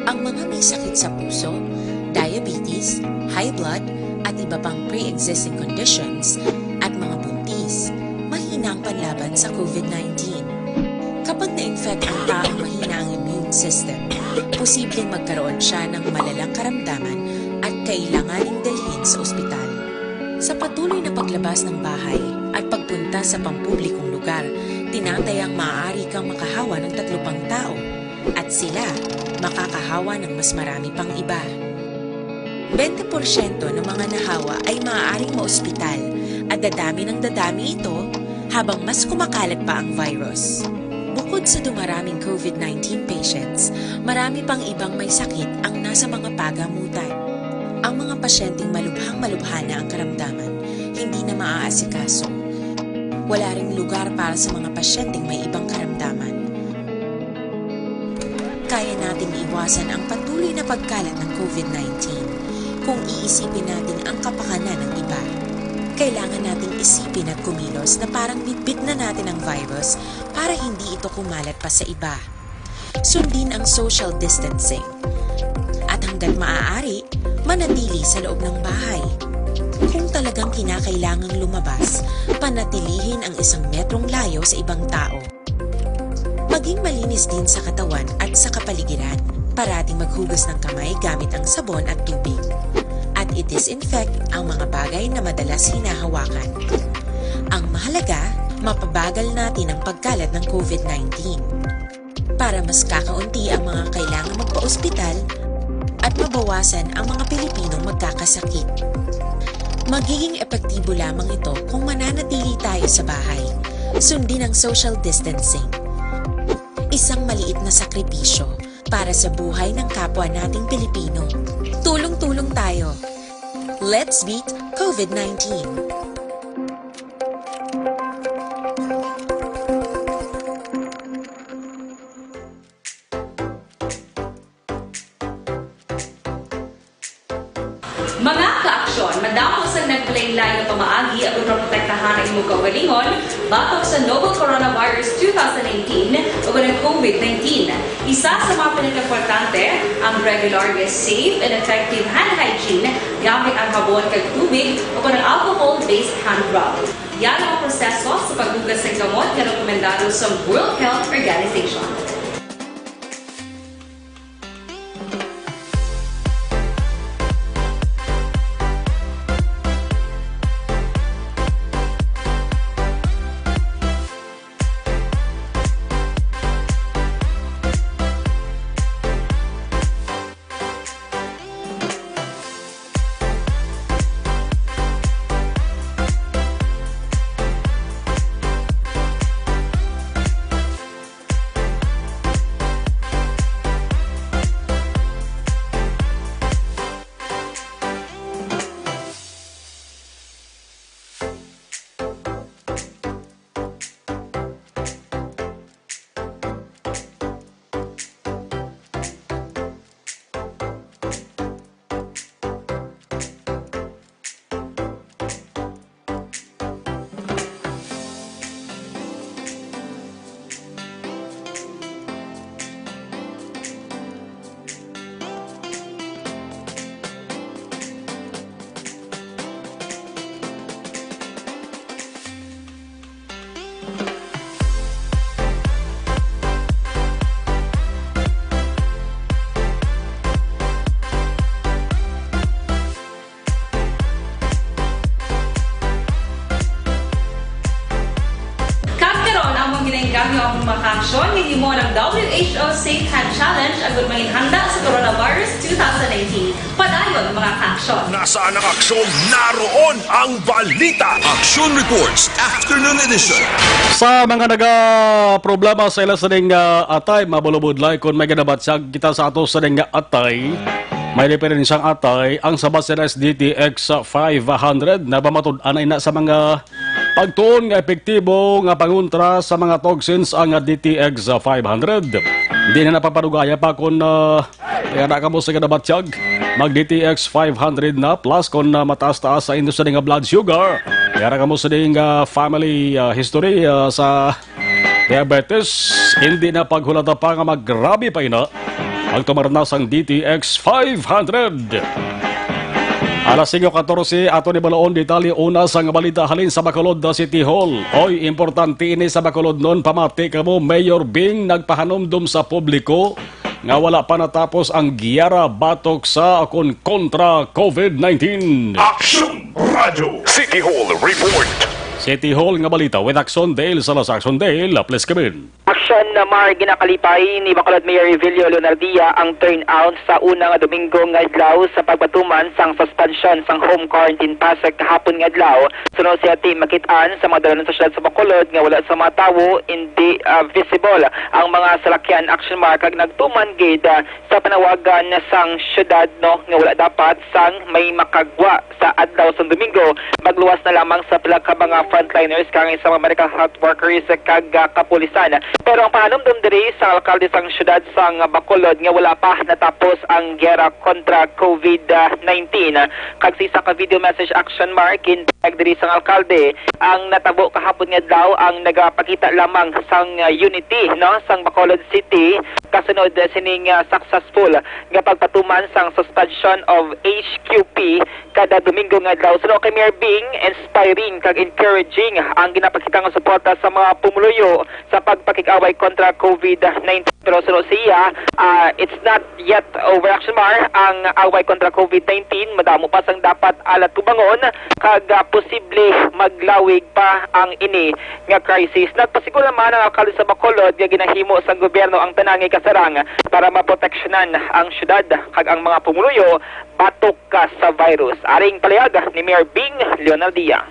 Ang mga may sakit sa puso, diabetes, high blood, at iba pang pre-existing conditions, at mga buntis, mahina ang panlaban sa COVID nineteen. Kapag na-infect ang taong mahina ang immune system, posibleng magkaroon siya ng malalang karamdaman at kailanganing dalhin sa ospital. Sa patuloy na paglabas ng bahay at pagpunta sa pampublikong lugar, tinatayang maaari kang makahawa ng tatlo pang tao at sila makakahawa ng mas marami pang iba. Bente porsyento ng mga nahawa ay maaaring maospital at dadami ng dadami ito habang mas kumakalat pa ang virus. Bukod sa dumaraming COVID nineteen patients, marami pang ibang may sakit ang nasa mga pagamutan. Ang mga pasyenteng malubhang-malubha na ang karamdaman, hindi na maaasikaso. Wala ring lugar para sa mga pasyenteng may ibang karamdaman. Kaya nating iwasan ang patuloy na pagkalat ng COVID nineteen kung iisipin natin ang kapakanan ng iba. Kailangan nating isipin at kumilos na parang bitbit na natin ang virus para hindi ito kumalat pa sa iba. Sundin ang social distancing. At hanggat maaari, manatili sa loob ng bahay. Kung talagang kinakailangang lumabas, panatilihin ang isang metrong layo sa ibang tao. Maging malinis din sa katawan at sa kapaligiran. Parating maghugas ng kamay gamit ang sabon at tubig. At i-disinfect ang mga bagay na madalas hinahawakan. Ang mahalaga, mapabagal natin ang pagkalat ng COVID nineteen. Para mas kakaunti ang mga kailangang magpa-ospital at mabawasan ang mga Pilipinong magkakasakit. Magiging epektibo lamang ito kung mananatili tayo sa bahay. Sundin ang social distancing. Isang maliit na sakripisyo para sa buhay ng kapwa nating Pilipino. Tulong-tulong tayo. Let's beat COVID nineteen. Mga kaaksyon, madamo sang nagpalain-lain nga pamaagi aron maprotektahan ang imong kaugalingon batok sa novel coronavirus two thousand nineteen o ang COVID nineteen. Isa sa mga pinakaimportante ang regular nga safe and effective hand hygiene gamit ang habon kag tubig o ang alcohol-based hand rub. Yara ang proseso sa paghugas sang kamot nga rekomendado sa World Health Organization. Join with you mo ng W H O Safe Hand Challenge agud mangin handa sa coronavirus two thousand nineteen. Padayon, mga kaaksyon. Nasaan ang aksyon? Naroon ang balita. Action Reports, Afternoon Edition. Sa mga nagaproblema sa ila sining, ah, atay, mabulubudlay kung may ginabatyag kita sa ato sining atay. May diferensyang atay ang sa baseras D T X five hundred na pamatud-an na ina sa mga pagtuon nga epektibo nga pangontra sa mga toxins ang D T X five hundred. Hindi na napapadugaya pa kung, ah, kaya na kamo sa ginabatyag. Mag D T X five hundred na plus kung, ah, mataas-taas sa inyo sining blood sugar. Kaya na kamo sining, ah, family, ah, history, ah, sa diabetes. Hindi na paghulata pa nga maggrabe pa ina. Pagtumar na sang D T X five hundred. Alas singko katorse, ato ni balaon detalye una sang balita halin sa Bacolod City Hall. Oy, importante ini sa Bacolod nun, pamati kamo, Mayor Bing nagpahanumdom sa publiko nga wala pa natapos ang giyara batok sa akon kontra COVID nineteen. Action Radio City Hall Report. City Hall nga balita with Action Dale Salazar. Action Dale, please come in. Action na mar ginakalipay ni Bacolod Mayor Revilio Leonardia ang turnout sa una nga Domingo nga adlaw sa pagpatuman sang suspension sang home quarantine pass kahapon nga adlaw. Suno siya ti makit-an sa mga dalanon sa siyudad sa Bacolod nga wala sa mga tawo, hindi, ah, visible ang mga salakyan, Action Mar, kag nagtuman gid, ah, sa panawagan sang siyudad, no, nga wala dapat sang may makagwa sa adlaw sang Domingo, magluwas na lamang sa pila ka mga frontliners kag sa mga medical health workers kag, ah, kapulisan. Pero ang pahanumdom diri sa alkalde sang siyudad sang Bacolod nga wala pa natapos ang giyera kontra COVID nineteen. Kag sa isa ka video message, Action Mar, ginpahayag diri sang alkalde, ang natabo kahapon nga adlaw ang nagapakita lamang sang, ah, unity, no, sang Bacolod City kasunod sining, ah, successful nga pagpatuman sang suspension of H Q P kada Domingo nga adlaw. Suno kay Mayor Bing, inspiring kag encouraging ang ginapakita nga suporta sa mga pumuluyo sa pagpakig-away kontra COVID nineteen. Pero suno siya, ah, it's not yet over, Action Mar, ang away kontra COVID nineteen. Madamo pa sang dapat, ah, atubangon kag, ah, posible maglawig pa ang ini nga crisis. Nagpasiguro man ang alkalde sa Bacolod nga ginahimo sang gobyerno ang tanan nga ikasarang para maproteksyonan ang siyudad kag ang mga pumuluyo batok ka sa virus. Aring palayag ni Mayor Bing Leonardia.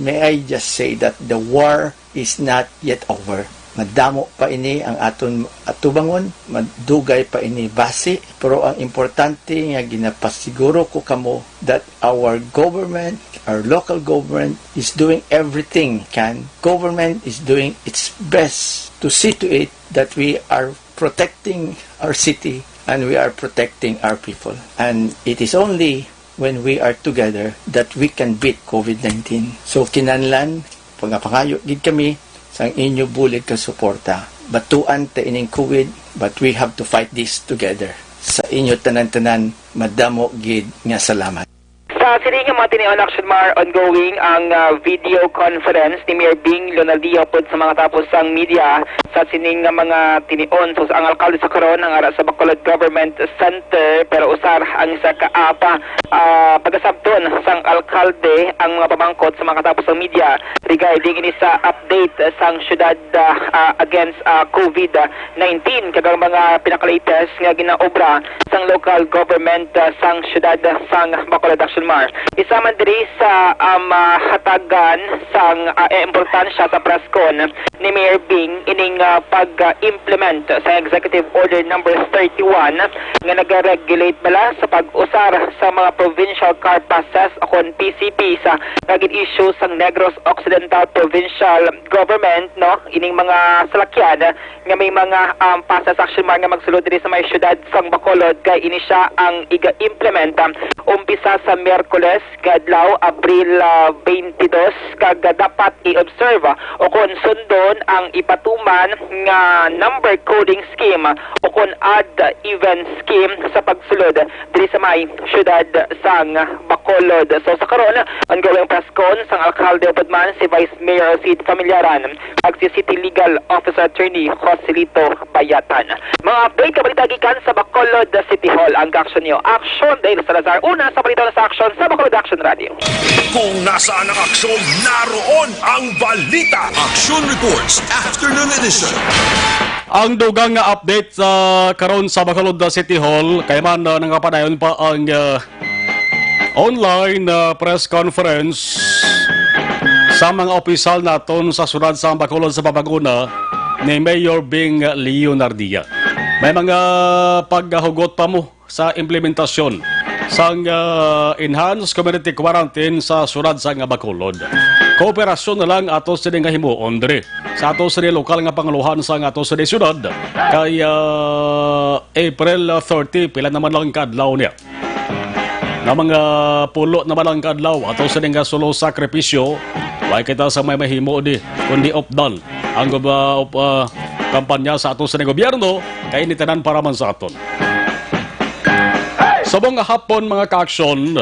May I just say that the war is not yet over. Madamo pa ini ang aton atubangon, madugay pa ini basi, pero ang importante nga ginapasiguro ko kamo that our government, our local government is doing everything can. Government is doing its best to see to it that we are protecting our city and we are protecting our people. And it is only when we are together that we can beat COVID nineteen. So, kinahanglan, pangapangayo gid kami sang inyo bulig ka suporta. Batuan ta ining COVID, but we have to fight this together. Sa inyo tanan-tanan, madamo gid nga salamat. Sa sini nga mga tinion, Action Mar, ongoing ang, ah, video conference ni Mayor Bing Leonardia upod sa mga katapos sang media. Sa sining nga mga tinion, so, ang alkalde sa karon ang ara sa Bacolod Government Center, pero usar ang isa ka apa, ah, pagasabton sang alkalde ang mga pamangkot sa mga katapos sang media regarding ini sa update sang siyudad, ah, ah, against, ah, COVID nineteen kag ang mga pinaka-latest nga ginaobra sang local government, ah, sang siyudad sang Bacolod, Action Mar. Isa man diri sa, um, ah, hatagan sang, ah, eh, importansya sa press con ni Mayor Bing ining, ah, pag-implement sa Executive Order Number thirty-one nga nag-regulate bala sa pag-usar sa mga provincial car passes o kon P C Ps, ah, nga gin-issue sang Negros Occidental Provincial Government, no, ining mga salakyan nga may mga, um, passes, Action Mar, nga magsulod diri sa may siyudad sang Bacolod, kay ini sia ang iga-implement, um, umpisa sa Miyerkules nga adlaw, Abril, ah, twenty-two, kag dapat i-observe, ah, o kon sundon ang ipatuman nga number coding scheme, ah, o kon odd even scheme sa pagsulod diri sa may siyudad sang Bacolod. So, sa karon, ongoing press con sang alkalde upod man si Vice Mayor Sid Familiaran kag si City Legal Officer Attorney Joselito Bayatan. Mga update nga balita gikan sa Bacolod City Hall ang kaaksyon niyo. Action Dale Salazar, una sa balita sa Action Sa Bacolod Action Radio. Kung nasaan ang aksyon, naroon ang balita. Action Reports, Afternoon Edition. Ang dugang nga update sa karon sa Bacolod City Hall, kay man, uh, nangapadayon pa ang, uh, online, uh, press conference sa mga opisyal naton sa siyudad sa Bacolod sa pagpanguna ni Mayor Bing Leonardia. May mga paghugot pa mo sa implementasyon sang, ah, enhanced community quarantine sa siyudad sang Bacolod. Kooperasyon na lang ato sini nga himuon diri sa ato sini lokal nga pangulohan sang ato sini siyudad kay, ah, April thirty, pila naman lang ka adlaw niya. Nga mga pulo naman lang ka adlaw ato sini nga sulo sakripisyo, way kita sa may mahimo di kundi updan ang gob-, ah, op-, ah, kampanya sa ato sini gobyerno kay ini tanan para man sa aton. Subong nga hapon, mga ka-aksyon,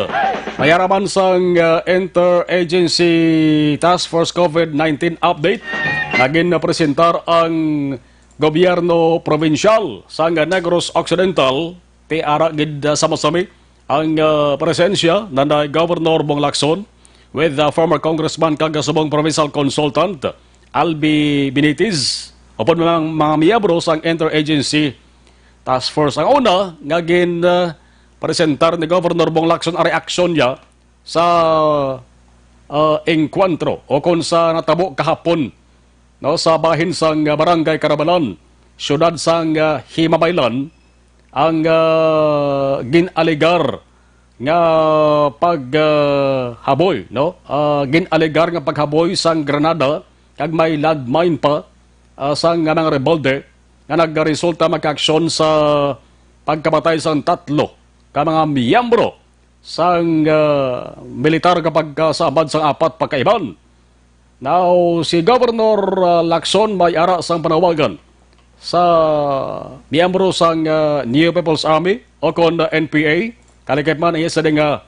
may araman sang, uh, Interagency Task Force COVID nineteen update nga ginpresentar ang gobyerno probinsyal sang Negros Occidental. Ti ara gid, uh, sa masami ang, uh, presensya ni Governor Bong Lacson with, uh, former Congressman kag subong provincial consultant Albi Benitez upod mga, mga miyembro sang Interagency Task Force. Ang una nga gin, uh, presentar ni Governor Bong Lacson ang reaksyon niya sa, uh, engkwentro o kon sa natabo kahapon, no, sa bahin sang, uh, Barangay Carabalan, siyudad sang, uh, Himamaylan, ang, uh, gin-alegar nga pag, uh, haboy, no? Uh, gin-alegar nga paghaboy sang granada kag may landmine pa, uh, sang, uh, mga rebelde nga nagresulta, mga ka-aksyon, sa pagkamatay sang tatlo ka mga miyembro sang, ah, militar nga pagkasaamad sang apat pa ka iban. Now, si Governor, ah, Lacson may ara sang panawagan sa miyembro sang, ah, New People's Army o kon, ah, N P A, kalikip man iya sa ding, ah,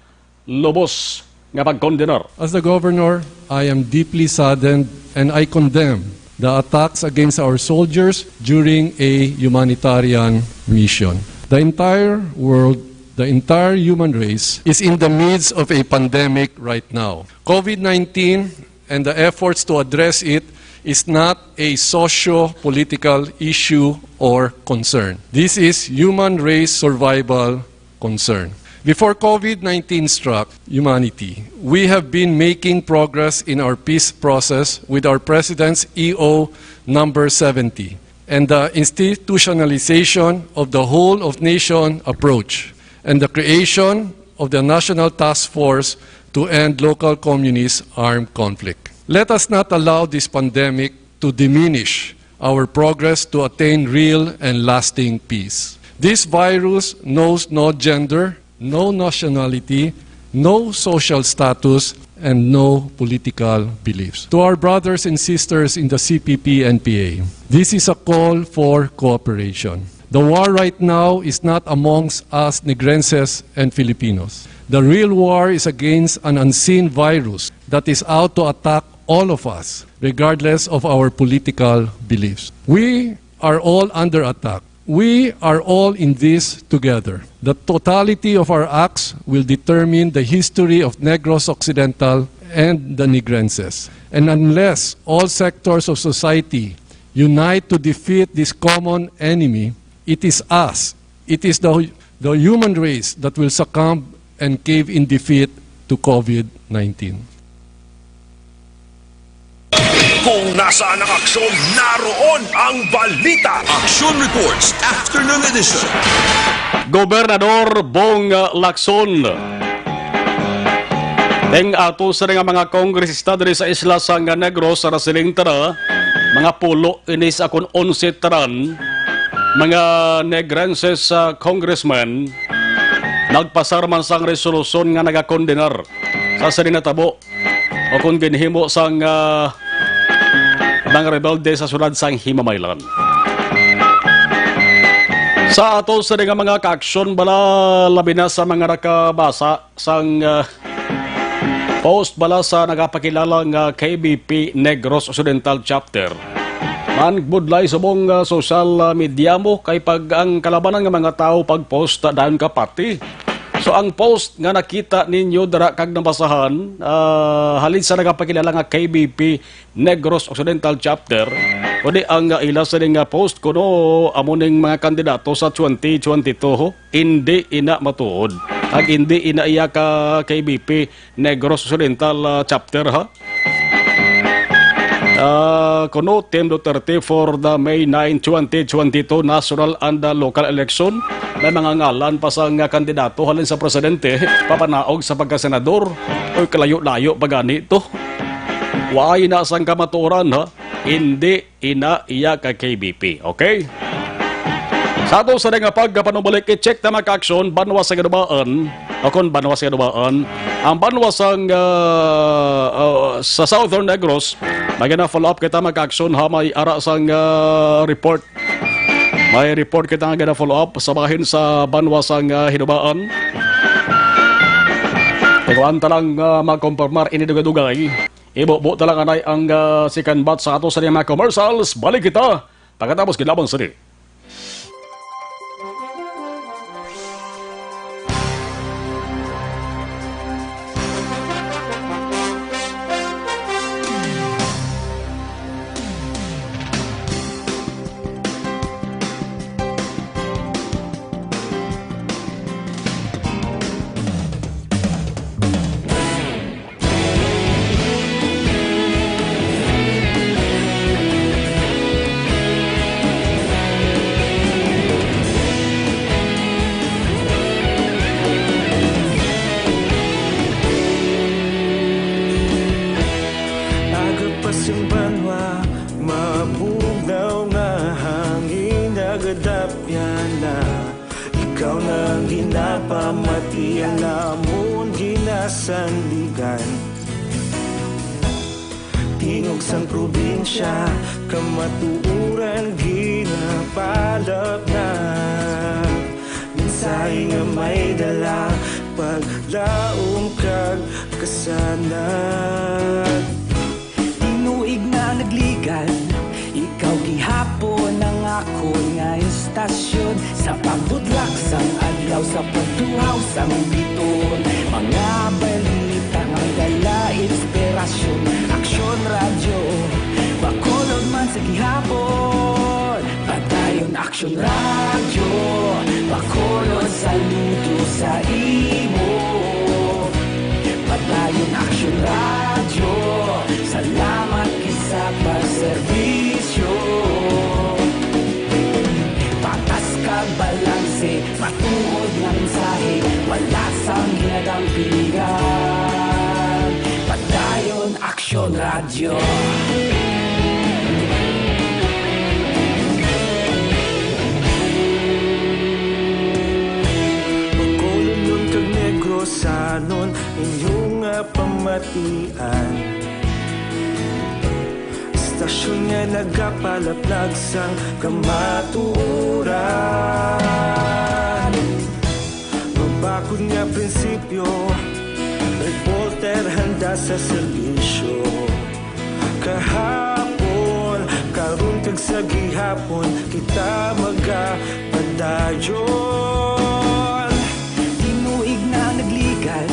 lubos nga pagkondenar. As the governor, I am deeply saddened and I condemn the attacks against our soldiers during a humanitarian mission. The entire world, the entire human race is in the midst of a pandemic right now. COVID nineteen and the efforts to address it is not a socio-political issue or concern. This is human race survival concern. Before COVID nineteen struck humanity, we have been making progress in our peace process with our President's E O number seventy and the institutionalization of the whole of nation approach and the creation of the National Task Force to End Local Communist Armed Conflict. Let us not allow this pandemic to diminish our progress to attain real and lasting peace. This virus knows no gender, no nationality, no social status, and no political beliefs. To our brothers and sisters in the C P P N P A, this is a call for cooperation. The war right now is not amongst us Negrenses and Filipinos. The real war is against an unseen virus that is out to attack all of us, regardless of our political beliefs. We are all under attack. We are all in this together. The totality of our acts will determine the history of Negros Occidental and the Negrenses. And unless all sectors of society unite to defeat this common enemy, it is us, it is the, the human race that will succumb and cave in defeat to COVID nineteen. Kung nasaan ang aksyon, naroon ang balita. Action Reports, Afternoon Edition. Gobernador Bong Lacson. Ding ato sa nga mga kongresista diri sa isla sang Negros, sa nasiling tana, mga pulo ini sa kon onse tanan, mga Negrenses, ah, congressmen, nagpasar man sang resolusyon nga nagakondenar sa sini natabo o kon ginhimo sang, ah, mga rebelde sa siyudad sang Himamaylan. Sa ato sini nga mga kaaksyon bala, labi na sa mga nakabasa sang, ah, post bala sa nagapakilala nga K B P Negros Occidental Chapter, mangbudlay subong, ah, social, ah, media mo kay pag ang kalabanan nga mga tawo pag-post, ah, dayon ka pati. So, ang post nga nakita ninyo dira kag nabasahan, ah, halin sa nagapakilala nga K B P Negros Occidental Chapter, kundi ang, ah, ila sini nga post kuno amo ning mga kandidato sa twenty twenty-two, hindi ina matuod. Ag hindi ina iya ka K B P Negros Occidental, ah, Chapter, ha? Ah, kuno, Team Duterte for the May nine, twenty twenty-two national and, ah, local election. May mga ngalan pa sang, ah, kandidato halin sa presidente, papanaog sa pagkasenador. Uy, kalayo-layo pa gani to. Wa ina sang kamatuoran, ha? Hindi ina iya ka K B P, okay? Sa ato sa nga pagpanubalik, i-check ta, mga ka-aksyon, banwa sa Ginubaan, o kon banwa sa Ginubaan, ang banwa sang, ah, ah, sa Southern Negros, may gina-follow up kita, mga ka-aksyon, ha, may ara sang, ah, report. May report kita nga gina-follow up sa bahin sa banwa sang, ah, Hinubaan. Ikaw, anta lang, ah, makompormar ini dugay-dugay. Ibubo ta lang anay ang, ah, second batch sa ato sa mga commercials. Balik kita pagkatapos gid lamang sini. Aga pa sing banwa, mabugnaw nga hangin, nagadapyan na. Ikaw na ang ginapamati, ang amon ginasandigan. Tingog sang probinsya, kamatuoran ginapalapnag. Mensahe nga may dala, paglaom kag kasanag. Tinuig na nagligad, ikaw gihapon ang akon nga istasyon. Sa pagbutlak sang adlaw, sa pagtuhaw sang bituon, mga balita nga dala inspirasyon. Aksyon Radyo, Bacolod man sa gihapon. Padayon Aksyon Radyo, Bacolod, saludo sa imo. Padayon Aksyon Radyo, salamat gid sa pagserbisyo. Patas kag balanse, matuod nga mensahe, wala sang ginadampigan. Padayon Aksyon Radyo. Bacolodnon kag Negrosanon, inyo nga pamatian. Istasyon nga nagapalaplag sang kamatuoran. Mabakod nga prinsipyo, reporter handa sa serbisyo. Kahapon, karon kag sa gihapon, kita magapadayon. Tinuig na nagligad,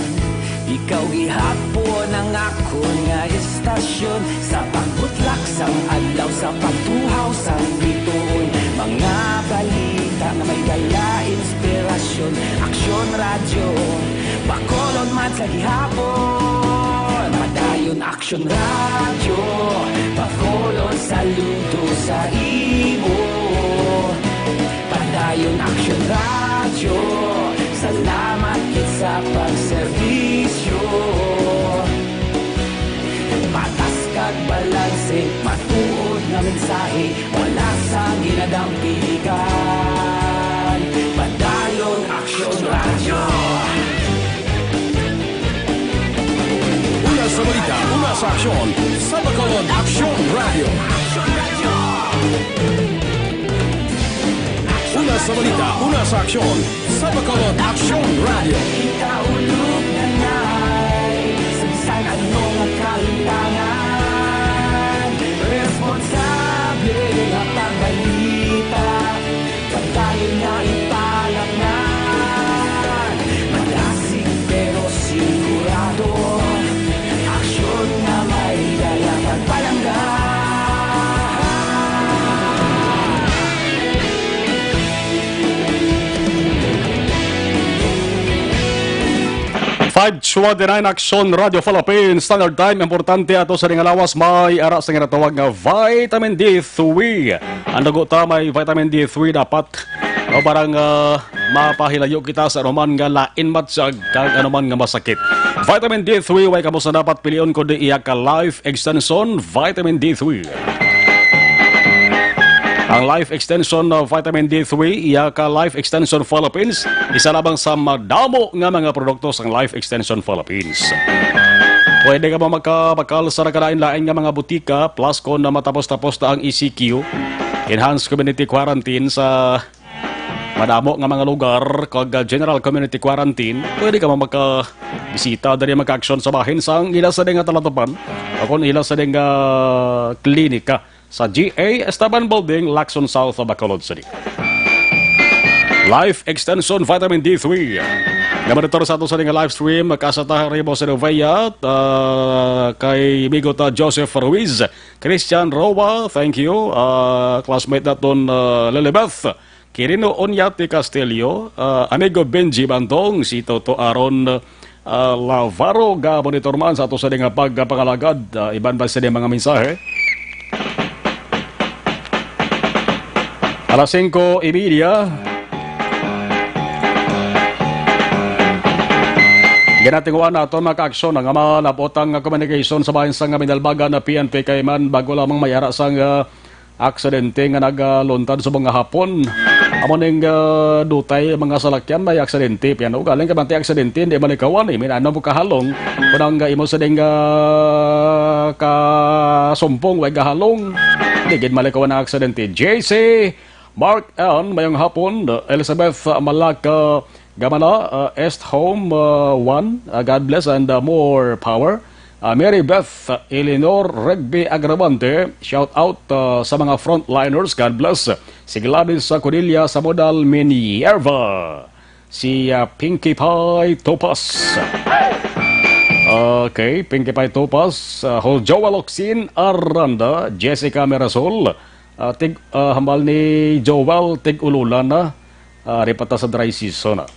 ikaw gihapon ang akon nga istasyon. Sa pagbutlak sang adlaw, sa pagtuhaw sang bituon, mga balita nga may dala inspirasyon. Aksyon Radyo, Bacolod man sa gihapon. Padayon Aksyon Radyo, Bacolod, saludo sa imo. Padayon Aksyon Radyo, salamat gid sa pagserbisyo. Patas kag balanse, matuod nga mensahe, wala sang ginadampigan. Padayon Aksyon Radyo. Una sa balita, una sa aksyon, sa Bacolod Aksyon Radyo. Una sa balita, una sa aksyon, sa Bacolod Aksyon Radyo. Ikaulog na na'y sa bisan ano nga kahitangan. Responsable nga pagbalita, pagdayon nga ipalapngan. Mga H one oh nine Action Radio Philippines, Standard Time, importante ato sa ning lawas, may ara sa ginatawag nga vitamin D three. Ang dugo ta may vitamin D three dapat, o parang, ah, mapahilayo kita sa anuman nga lain matsyag kag anuman nga masakit. Vitamin D three, way kamo sa dapat pilion kundi iya ka Life Extension Vitamin D three. Ang Life Extension, uh, Vitamin D three, iya ka Life Extension Philippines, isa lamang sa madamo nga mga produkto sang Life Extension Philippines. Pwede ka mo makabakal sa nagkalain-lain nga mga butika, plus kon na matapos-tapos na ang E C Q, Enhanced Community Quarantine, sa madamo nga mga lugar kag, uh, General Community Quarantine, pwede ka mo makabisita diri, makaaksyon sa bahin sang ila sa nga talatupan o kon ila sa nga klinika sa G A Estaban Building, Lacson South, Bacolod City. Life Extension Vitamin D three. Nga monitor sa ato sa nga live stream, Kasata Ribos Novea, uh, kay Bigot, uh, Joseph Ruiz, Christian Roa, thank you. Uh, classmate naton, uh, Lilibeth Quirino Oñate Castillo, uh, amigo Benji Bantong, si Toto Aaron, uh, Lavaro, ga monitor man sa ato sa nga pagpangalagad, uh, iban pa sa mga mensahe. Alas singko y media. Ginatinguan naton, mga kaaksyon, nga malabot ang communication sa bahin sa nga Minalbagan na P N P kay man bago lamang may ara sang, ah, aksidente nga nagaluntad sa mga hapon. Amo ning, ah, dutay mga salakyan may aksidente. Piano galing ka bantay aksidente, hindi malikawan eh. Minano mo kahalong, kunang, ah, imo sa ding, ah, kasumpong, way gahalong. Hindi gid malikawan ang aksidente. J C Mark Ann, mayong hapon. Elizabeth Malak, ah, Gamala, ah, Est Home, ah, one, ah, God bless and, ah, more power. Ah, Mary Beth, ah, Eleanor Regby Agravante, shout out, ah, sa mga frontliners, God bless. Si Gladys, ah, Codilla, sa Modal Minerva. Si, ah, Pinkie Pie Topas. Okay, Pinkie Pie Topas, ah, Ho Joel Oxin Aranda, Jessica Mirasol, ah, tig, ah, hambal ni Joel, tig-ululan na, ah, ari pa ta sa dry season, ah.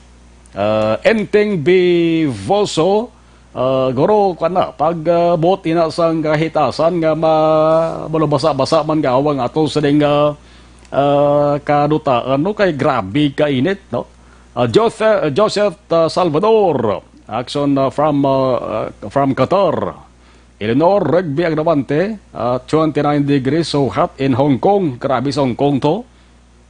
Ah, Enteng Bivoso, ah, guro, kuwan na, pag, ah, buot ina sang kahitasan nga ma-, malubasa-basa man nga awang ato sa ding, ah, ah, kadutaan, no? Kay grabe ka init, no? Ah, Joseph, Joseph, ah, Salvador, action, ah, from, ah, ah, from Qatar. Eleanor Rugby Agravante, ah, twenty-nine degrees, so hot in Hong Kong. Grabe sa Hong Kong to.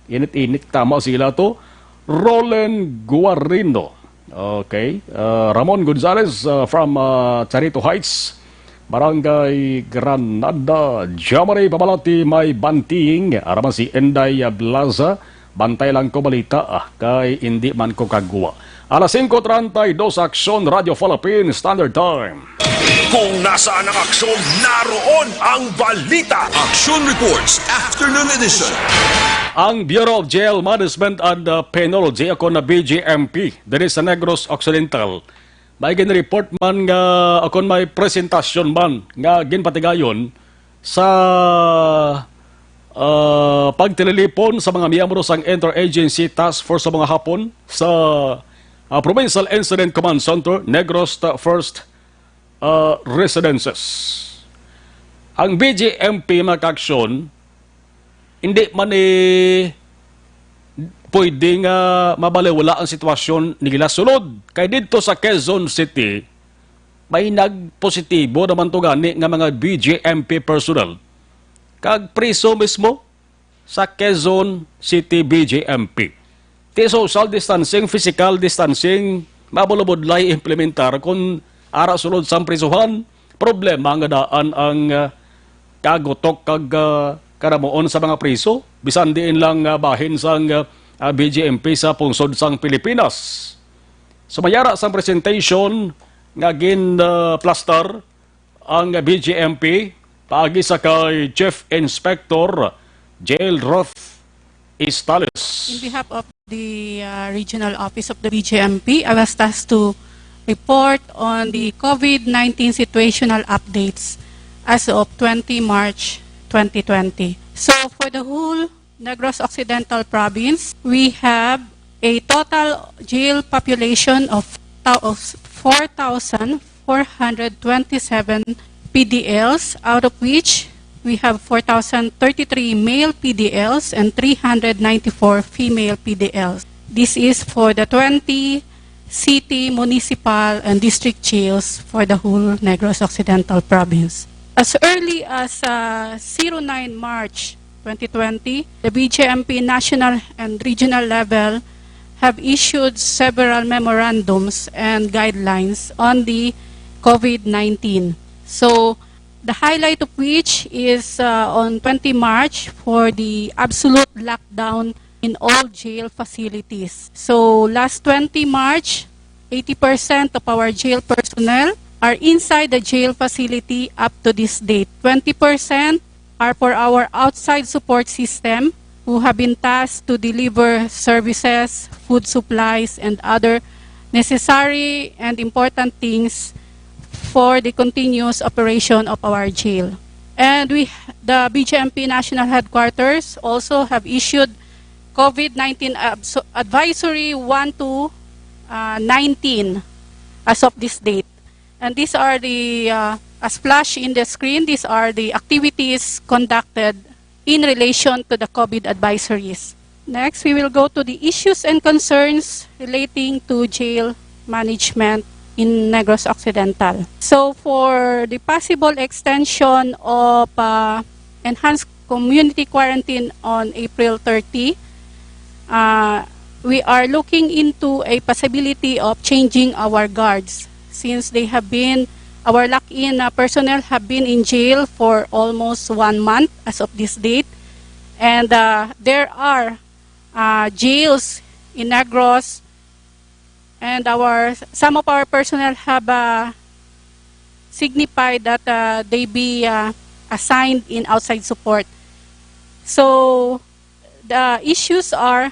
Init-init, tama sila to. Roland Guarino. Okay. Ah, Ramon Gonzalez, ah, from, ah, Charito Heights, Barangay Granada. Jamari Pamalati, may banting. Araman si Inday, ah, Blaza. Bantay lang ko balita, ah, kay indi man ko kagwa. Alas singko treinta y dos, Aksyon, Radyo Philippine Standard Time. Kung nasaan ang aksyon, naroon ang balita. Action Reports, Afternoon Edition. Ang Bureau of Jail Management and, uh, Penology, ako na B J M P, diri sa Negros Occidental, may gin-report man nga, akon may presentasyon man nga ginpatigayon sa, ah, pagtililipon sa mga miyembro sang Interagency Task Force sa mga hapon sa, ah, Provincial Incident Command Center, Negros First, ah, Residences. Ang B J M P, mga kaaksyon, hindi man ni pwede nga mabaliwala ang sitwasyon nila sulod. Kay didto sa Quezon City, may nagpositibo naman to gani nga mga B J M P personnel kag priso mismo sa Quezon City B J M P. Ti social distancing, physical distancing, mabulabudlay implementar kung ara sulod sang prisuhan. Problema nga daan ang, ah, kagutok kag, ah, karamuon sa mga priso, bisan diin lang, ah, bahin sang, ah, B J M P sa pungsod sang Pilipinas. Sumayara sang presentation nga gin, ah, plastar ang B J M P paagi sa kay Chief Inspector Jail Roth Istales. In behalf of the, uh, Regional Office of the B J M P, I was tasked to report on the COVID nineteen situational updates as of twenty March twenty twenty. So, for the whole Negros Occidental Province, we have a total jail population of thou-, four thousand four hundred twenty-seven P D Ls, out of which we have four thousand thirty-three male P D Ls and three hundred ninety-four female P D Ls. This is for the twenty city, municipal, and district jails for the whole Negros Occidental Province. As early as uh, zero nine March twenty twenty, the B J M P national and regional level have issued several memorandums and guidelines on the COVID nineteen. So, the highlight of which is uh, on twenty March for the absolute lockdown in all jail facilities. So, last twenty March, eighty percent of our jail personnel are inside the jail facility up to this date. Twenty percent are for our outside support system who have been tasked to deliver services, food supplies, and other necessary and important things for the continuous operation of our jail. And we, the B J M P National Headquarters also have issued COVID nineteen abso-, Advisory one to uh, nineteen as of this date. And these are the, uh, as flash in the screen, these are the activities conducted in relation to the COVID advisories. Next, we will go to the issues and concerns relating to jail management in Negros Occidental. So, for the possible extension of uh, enhanced community quarantine on April thirty, uh, we are looking into a possibility of changing our guards since they have been, our lock-in uh, personnel have been in jail for almost one month as of this date. And uh, there are uh, jails in Negros, and our, some of our personnel have uh, signified that uh, they be uh, assigned in outside support. So, the issues are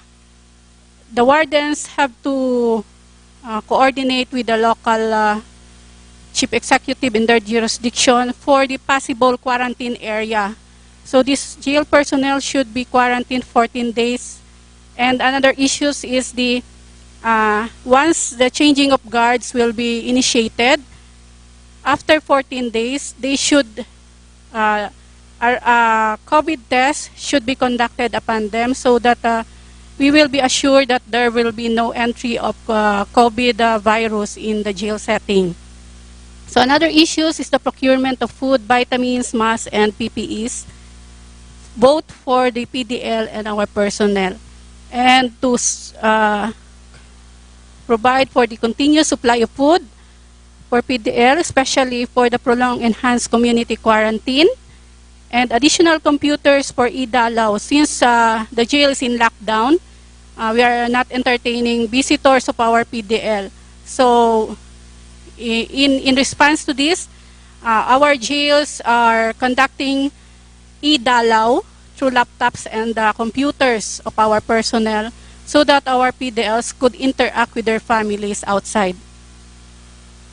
the wardens have to uh, coordinate with the local uh, chief executive in their jurisdiction for the possible quarantine area. So this jail personnel should be quarantined fourteen days. And another issues is the uh, once the changing of guards will be initiated, after fourteen days, they should uh, our uh, COVID test should be conducted upon them so that uh, we will be assured that there will be no entry of uh, COVID uh, virus in the jail setting. So another issues is the procurement of food, vitamins, masks, and P P Es, both for the P D L and our personnel, and to uh, provide for the continuous supply of food for P D L, especially for the prolonged enhanced community quarantine, and additional computers for e-Dalaw since uh, the jail is in lockdown. Uh, we are not entertaining visitors of our P D L. So, in, in response to this, uh, our jails are conducting e-Dalaw through laptops and uh, computers of our personnel so that our P D Ls could interact with their families outside.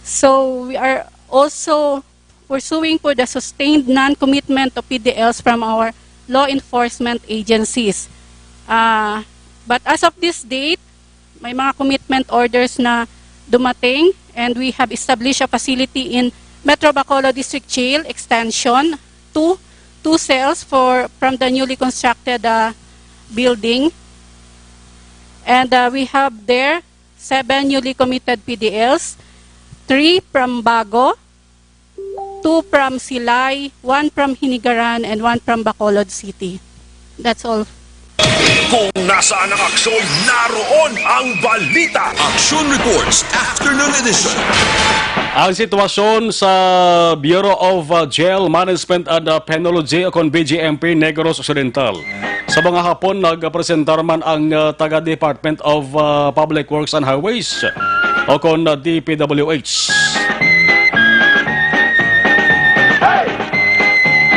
So we are also pursuing for the sustained non-commitment of P D Ls from our law enforcement agencies. Uh, but as of this date, may mga commitment orders na dumating, and we have established a facility in Metro Bacolod District Jail Extension, two, two cells for, from the newly constructed uh, building. And uh, we have there seven newly committed P D Ls, three from Bago, two from Silay, one from Hinigaran, and one from Bacolod City. That's all. Kung nasaan ang aksyon, naroon ang balita. Action Reports, Afternoon Edition. Ang sitwasyon sa Bureau of uh, Jail Management and uh, Penology o kon B J M P Negros Occidental. Sa mga hapon, nagpresentar man ang uh, taga Department of uh, Public Works and Highways o kon uh, D P W H.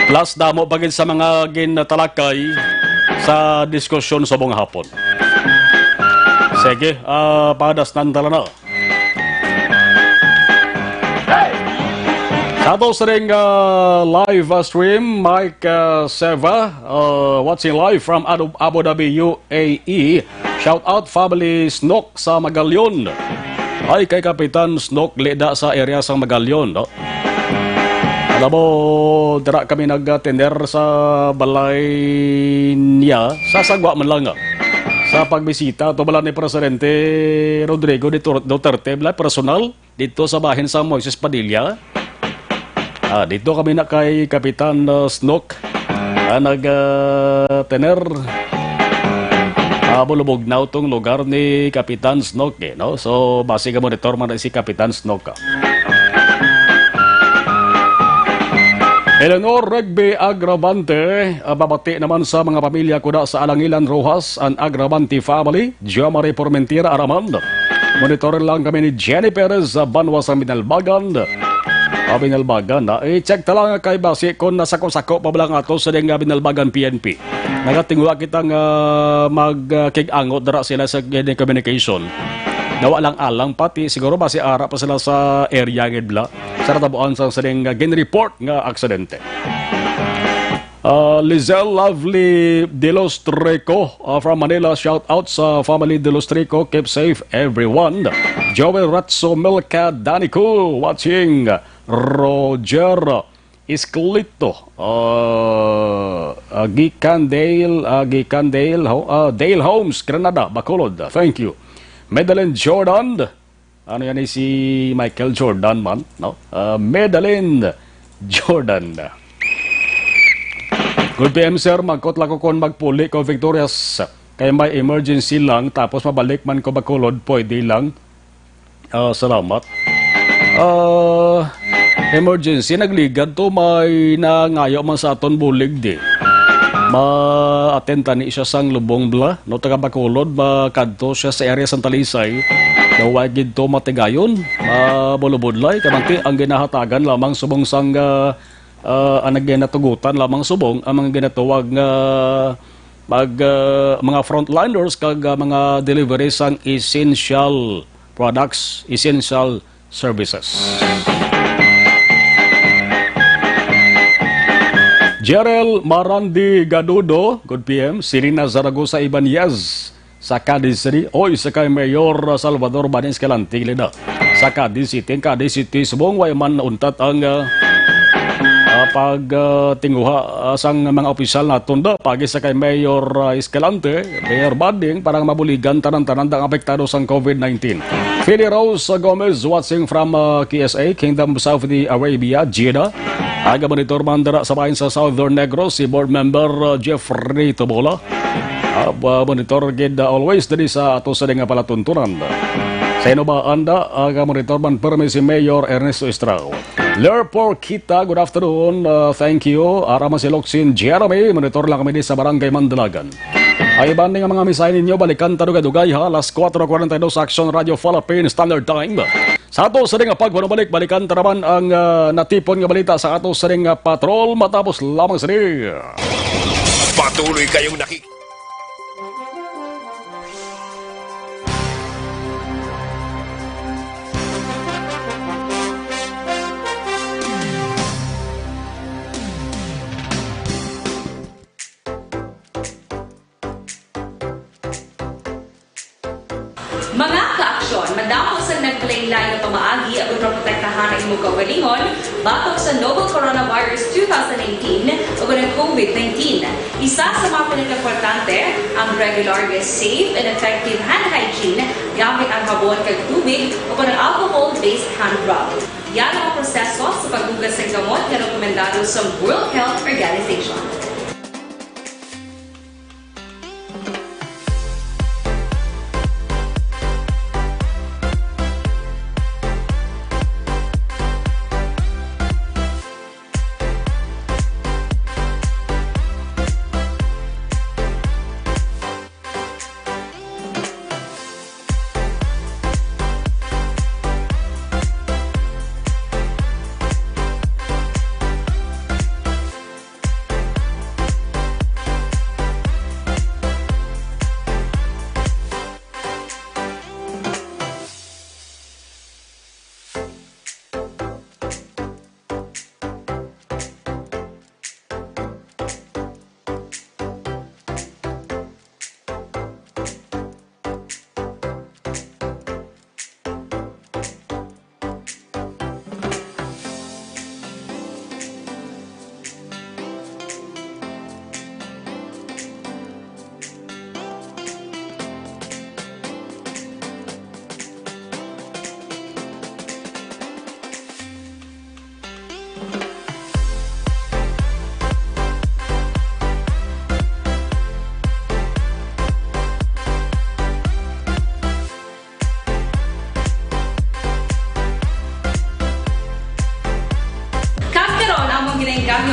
Plus, damo pa gid sa mga ginatalakay sa diskusyon sa mga hapon. Sige, uh, padas ng talana. Sa ato sa ring uh, live uh, stream, Mike uh, Seva, uh, watching live from Abu Dhabi, U A E. Shout out family Snook sa Magalion. Ay kay Kapitan Snook Leda sa area sang Magallon, no? Alam mo, dira kami nagtener sa balay niya, sa sagwa man lang, ah. Sa pagbisita, to bala ni Presidente Rodrigo Duter-, Duterte, bala, personal, dito sa bahin sa Moises Padilla. Ah, dito kami na kay Kapitan, uh, Snook. Ah, nag, ah, tener. Ah, bulubog na tong lugar ni Kapitan Snook, eh, no? So, basi ka monitor man si Kapitan Snook, ah. Eleanor Regbe Agravante, ah, babati naman sa mga pamilya ko da sa Alangilan Rojas and Agravante family. Jomari Formentira Araman. Monitor lang kami ni Jenny Perez sa Banwa sa Binalbagan. Ah, Binalbagan, ah. I-check ta lang kay basi kung nasako-sako pa ba lang ato sa ding, ah, Binalbagan P N P. Nagatingwa kita nga mag, ah, kig-angot dira sila sa gini communication. Dawa lang alang pati, siguro basi ara pa sila sa area gid bla. Sa natabuan sa sining, ah, gin-report nga aksidente. Uh, Lizelle Lovely De Los Trico, uh, from Manila. Shout out sa family De Los Trico. Keep safe, everyone. Joel Ratso, Milka, Danny Cool, watching. Roger Isclito, uh, uh, gikan Dale, uh, gikan Dale, Ho-, uh, Dale Homes, Granada, Bacolod. Thank you. Medalyn Jordan, ano yan, eh, si Michael Jordan man, no? Ah, Medalyn Jordan. Good P M, sir. Magkot lang ko kung magpuli ko, Victorious. Kay may emergency lang, tapos mabalik man ko Bacolod, pwede lang. Ah, salamat. Ah, emergency, nagligad to, may nangayo man sa aton bulig di. Ma-attend tani siya sang lubong bla. No, taga Bacolod, makadto siya sa area sang Talisay. Daw wa gid to matigayon, mabulubudlay. Kay bangti ang ginahatagan lamang subong sang, ah, ah, ang ginatugutan lamang subong ang mga ginatawag nga mag, ah, mga frontliners kag, ah, mga delivery sang essential products, essential services. Jerel Marandi Gadudo, good P M, Sirina Zaragoza Ibanez, sa Cadiz City. Oy, sa kay Mayor Salvador Bani Escalante, Leda. Sa Cadiz City, ang Cadiz City, subong way man nauntat ang, ah, ah, pag, ah, tinguha, ah, sang mga opisyal naton da. Pagi sa kay Mayor, ah, Escalante, Mayor Bading, para nga mabuligan tanan-tanan ang apektado sang COVID nineteen. Philly Rose Gomez watching from, ah, K S A, Kingdom Saudi Arabia, Jeddah. Aga monitor man dira sa bahin sa Southern Negros, si Board Member, uh, Jeffrey Tubola. Ah, ba-, monitor gid, uh, always diri sa ato sa nga palatuntunan. Sa inubaan da, aga monitor man permi si Mayor Ernesto Estrao. Lerpor Kita, good afternoon. Uh, thank you. Ara man si Loksin Jeremy, monitor lang kami di sa Barangay Mandalagan. Ay, iban nga mga mensahe ninyo, balikan ta dugay-dugay, ha. Alas kuwatro kuwarenta y dos, Action Radio Philippine Standard Time. Sa ato sa nga pagpanumalik, balikan ta naman ang, ah, natipon nga balita sa ato sa nga patrol matapos lamang sini. Patuloy kayong nakik- Mga ka-aksyon, madamo sang naglain-lain nga pamaagi aron maprotektahan ang imo kaugalingon batok sa novel coronavirus two thousand nineteen o ang COVID nineteen. Isa sa mga pinakaimportante ang regular nga safe and effective hand hygiene gamit ang habon kag tubig o ang alcohol-based hand rub. Yan ang proseso sa paghugas sa gamot nga rekomendado sa World Health Organization.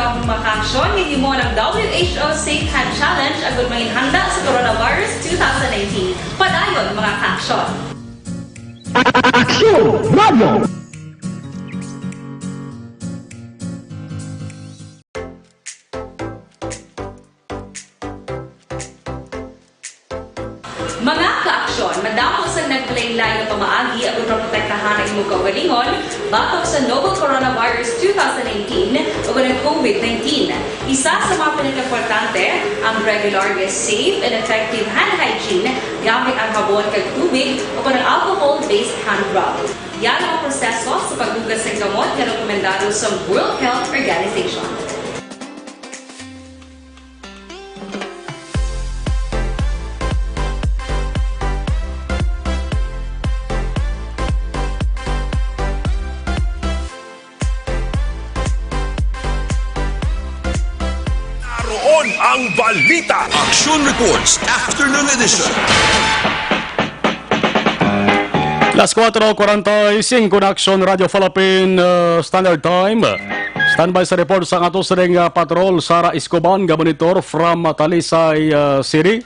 Ang mga kaaksyon, ginhimo ng W H O Safe Hand Challenge agud manginhanda sa Coronavirus two thousand nineteen. Padayon, mga kaaksyon. Aksyon Radio! Mga kaaksyon, madamo sang naglain-lain nga pamaagi aron maprotektahan ang imong kaugalingon batok sa novel coronavirus two thousand nineteen o ang COVID nineteen. Isa sa mga pinakaimportante, ang regular nga safe and effective hand hygiene gamit ang habon kag tubig o ang alcohol-based hand rub. Yan ang proseso sa paghugas ng kamot nga rekomendado sa World Health Organization. Naroon ang balita. Action Reports, Afternoon Edition. Las cuatro cuarenta y cinco na Action Radio Philippine, uh, Standard Time. Standby sa report sang ato sining, uh, patrol, Sara Escoban, nga monitor from, uh, Talisay, uh, City.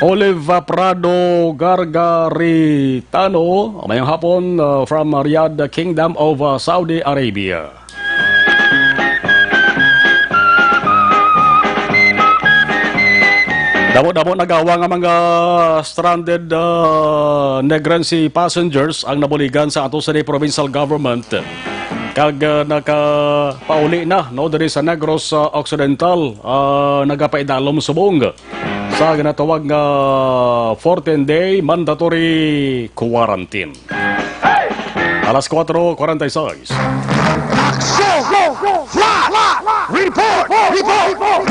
Olive, uh, Prado Gargaritano, mayong hapon, uh, from Riyadh, Kingdom of, uh, Saudi Arabia. Damo-damo nagawa nga mga stranded, ah, Negrense passengers ang nabuligan sa ato sa provincial government. Kag, ah, nakapauli na, no, diri sa Negros, ah, Occidental, ah, nagapaidalom subong sa ginatawag nga fourteen-day mandatory quarantine. Alas kuwatro kwarenta y seis. Aksyon! Flash! Report! Report!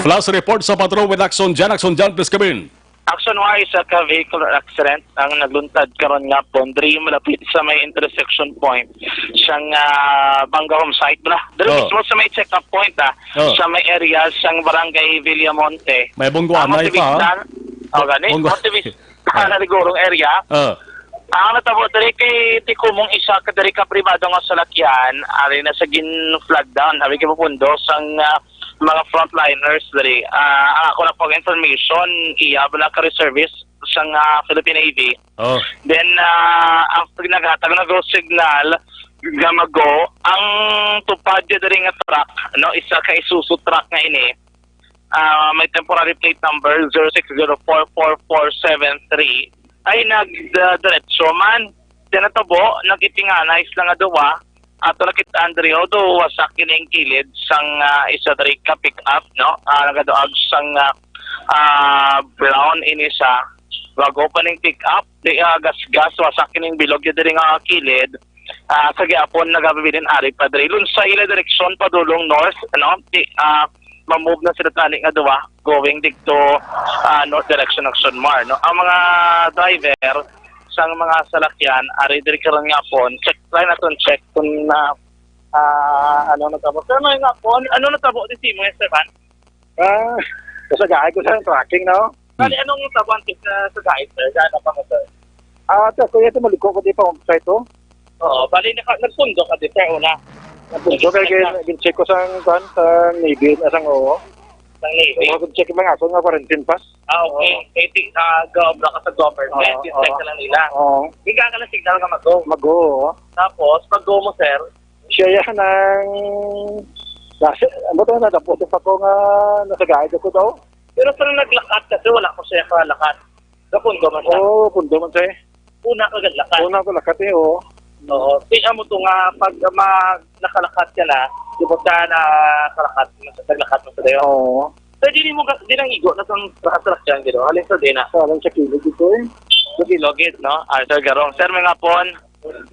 Flash report sa Patrol with Action Jan. Action Jan, please come in. Action Y, isa ka vehicular accident ang nagluntad karon nga hapon diri malapit sa may intersection point sang, ah, Bangga Home Site, bala. Diri Oh. mismo sa may check-up point, ah, Oh. sa may area sang Barangay Villamonte. May bungguan Ang na ipa, ha? Motivista, oh, gani, Bungguan. Motivista, Ah. Naligurong area. Ah. Ang natabo diri kay Tikumong, isa ka diri ka pribado nga salakyan, ari na sa gin-flag down, abi kay mapundo sang, ah, mga frontliners diri. Ah, ang ako na pag information, iya bala ka reservist sang, ah, Philippine Navy. Oh. Then, ah, ang pag naghatag na go signal nga mag-go, ang tupad niya diri nga truck, no, isa ka Isuzu truck nga ini. Ah, may temporary plate number zero six zero four four four seven three, ay nag, ah, diretso man. Di natabo, nagipinganay sila nga duwa. Ato nakit-an diri, although wasak kining kilid sang, ah, isa diri ka pick-up, no? Ah, nagaduag sang, ah, ah, brown ini sa bago pa ning pick-up, di, ah, gasgas, wasak kining bilog ya diri nga kilid. Ah, sa gihapon nagabilin ari pa diri. Lun sa ila direksyon padulong north, ano? Di, ah, ma-move na sila tani nga duwa going didto, ah, north direction ng Sunmar, no? Ang mga driver sang mga salakyan ari diri karon nga hapon, check, try naton check kung na, ah, ano natabo. Pero may nga hapon, ano natabo di si mo, Esteban? Ah, kasagaay ko sa tracking, no? Bali, Hmm. anong tabo ang tip na sa guide, sir? Gano'n pa mo, sir? Ah, ito, kuya, ito, maliko ko di pa on site, oh. Oo, bali, naka-, nagpundo ka di, sir, una. Nagpundo, kaya Nag-, gin-, gin-check ko sa, kuwan, sa Navy, ah, sang, oo. Sang Navy? Oo, gin-check yung mga ako nga quarantine pass. Ah, okay. Oo. Kaya ti-, ah, gaobra ka sa government, Oo, yung check oo. ka lang nila. Oo. Higa ka ng signal nga mag-go. Mag-go, oo. Tapos, pag-go mo, sir? Siya yan ang, nasa, ano to, natapos pa ko nga nasa guide ako daw. Pero sa naglakat kasi, wala ko siya kalakat. Sa pundo man siya. Oo, pundo man siya eh. Una ka galakat. Una ko lakat eh, oo. Oo. Di amo to nga pag ma-, nakalakat ka na, di ba ka nakalakat, naglakad mo sa dayo? Oo. So, di mo ga-, di nang igo na tong attraction, di ba? Halin sa dina. Sa halin sa kilid dito eh. Lugid-lugid, no? Ah, Sir Garong. Sir, may nga pon.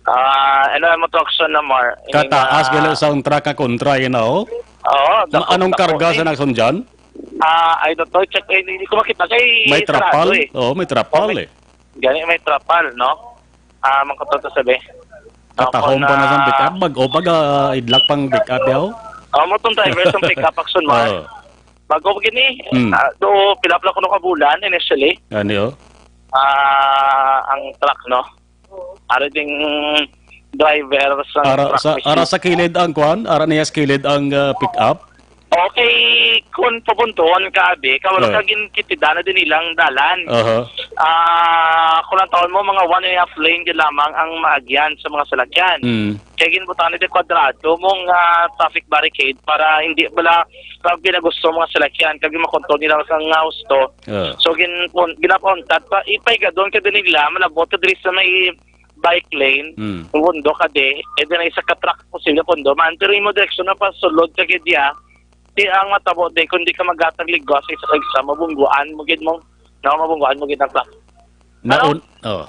Ah, ano ang motor action na, Mar? Kataas Ini na gila sa truck nga kontra, yun, oh. Oo, Ma-, dako, anong dako. Karga sa Eh, Naxon dyan? Ah, I don't know. Check, eh, hindi ko makita. Kay May sarado trapal? Eh. Oo, may trapal Oh, may, eh. Gani, may trapal, no? Ah, mangkuto to sabi. Katahom Ako pa na sa na pick up. Bag-o pa ga idlak pang pick up, yaw? Oh, mo tong driver sa pick up action, Mar. Oo. Bago gini, Hmm. Ah, do, pila pala ko nung kabulan, initially. Ano yun? Ah, ang truck, no? Ari ding driver sa Ara truck sa, mismo. Ara sa kilid ang kwan? Ara niya sa kilid ang, ah, pick-up? Okay, kung papuntuhon ka, abi, kamo Eh. ka ginkitida na din ilang dalan. Aha. Ah, kung ang taon mo, mga one and a half lane din lamang ang maagyan sa mga salakyan. Mm. Kaya ginbutangan na din kwadrado mong, ah, traffic barricade para hindi bala pag pinagusto mga salakyan, kag makontrol nila sa nga husto. Eh. So, gin-, ginapauntat pa, ipaigadon ka din nila, malabot ka diri sa may bike lane, Mm. kung pundo ka di, eh, di na isa ka truck posible pundo. Maantiri mo direksyon na pasulod ka gid ya, di ang matabo di, kung di ka maghatag ligwas sa isa ka exam, mabungguan mo gid mo. No, mabungguan mo gid ang truck. Ano? Naun-, oh.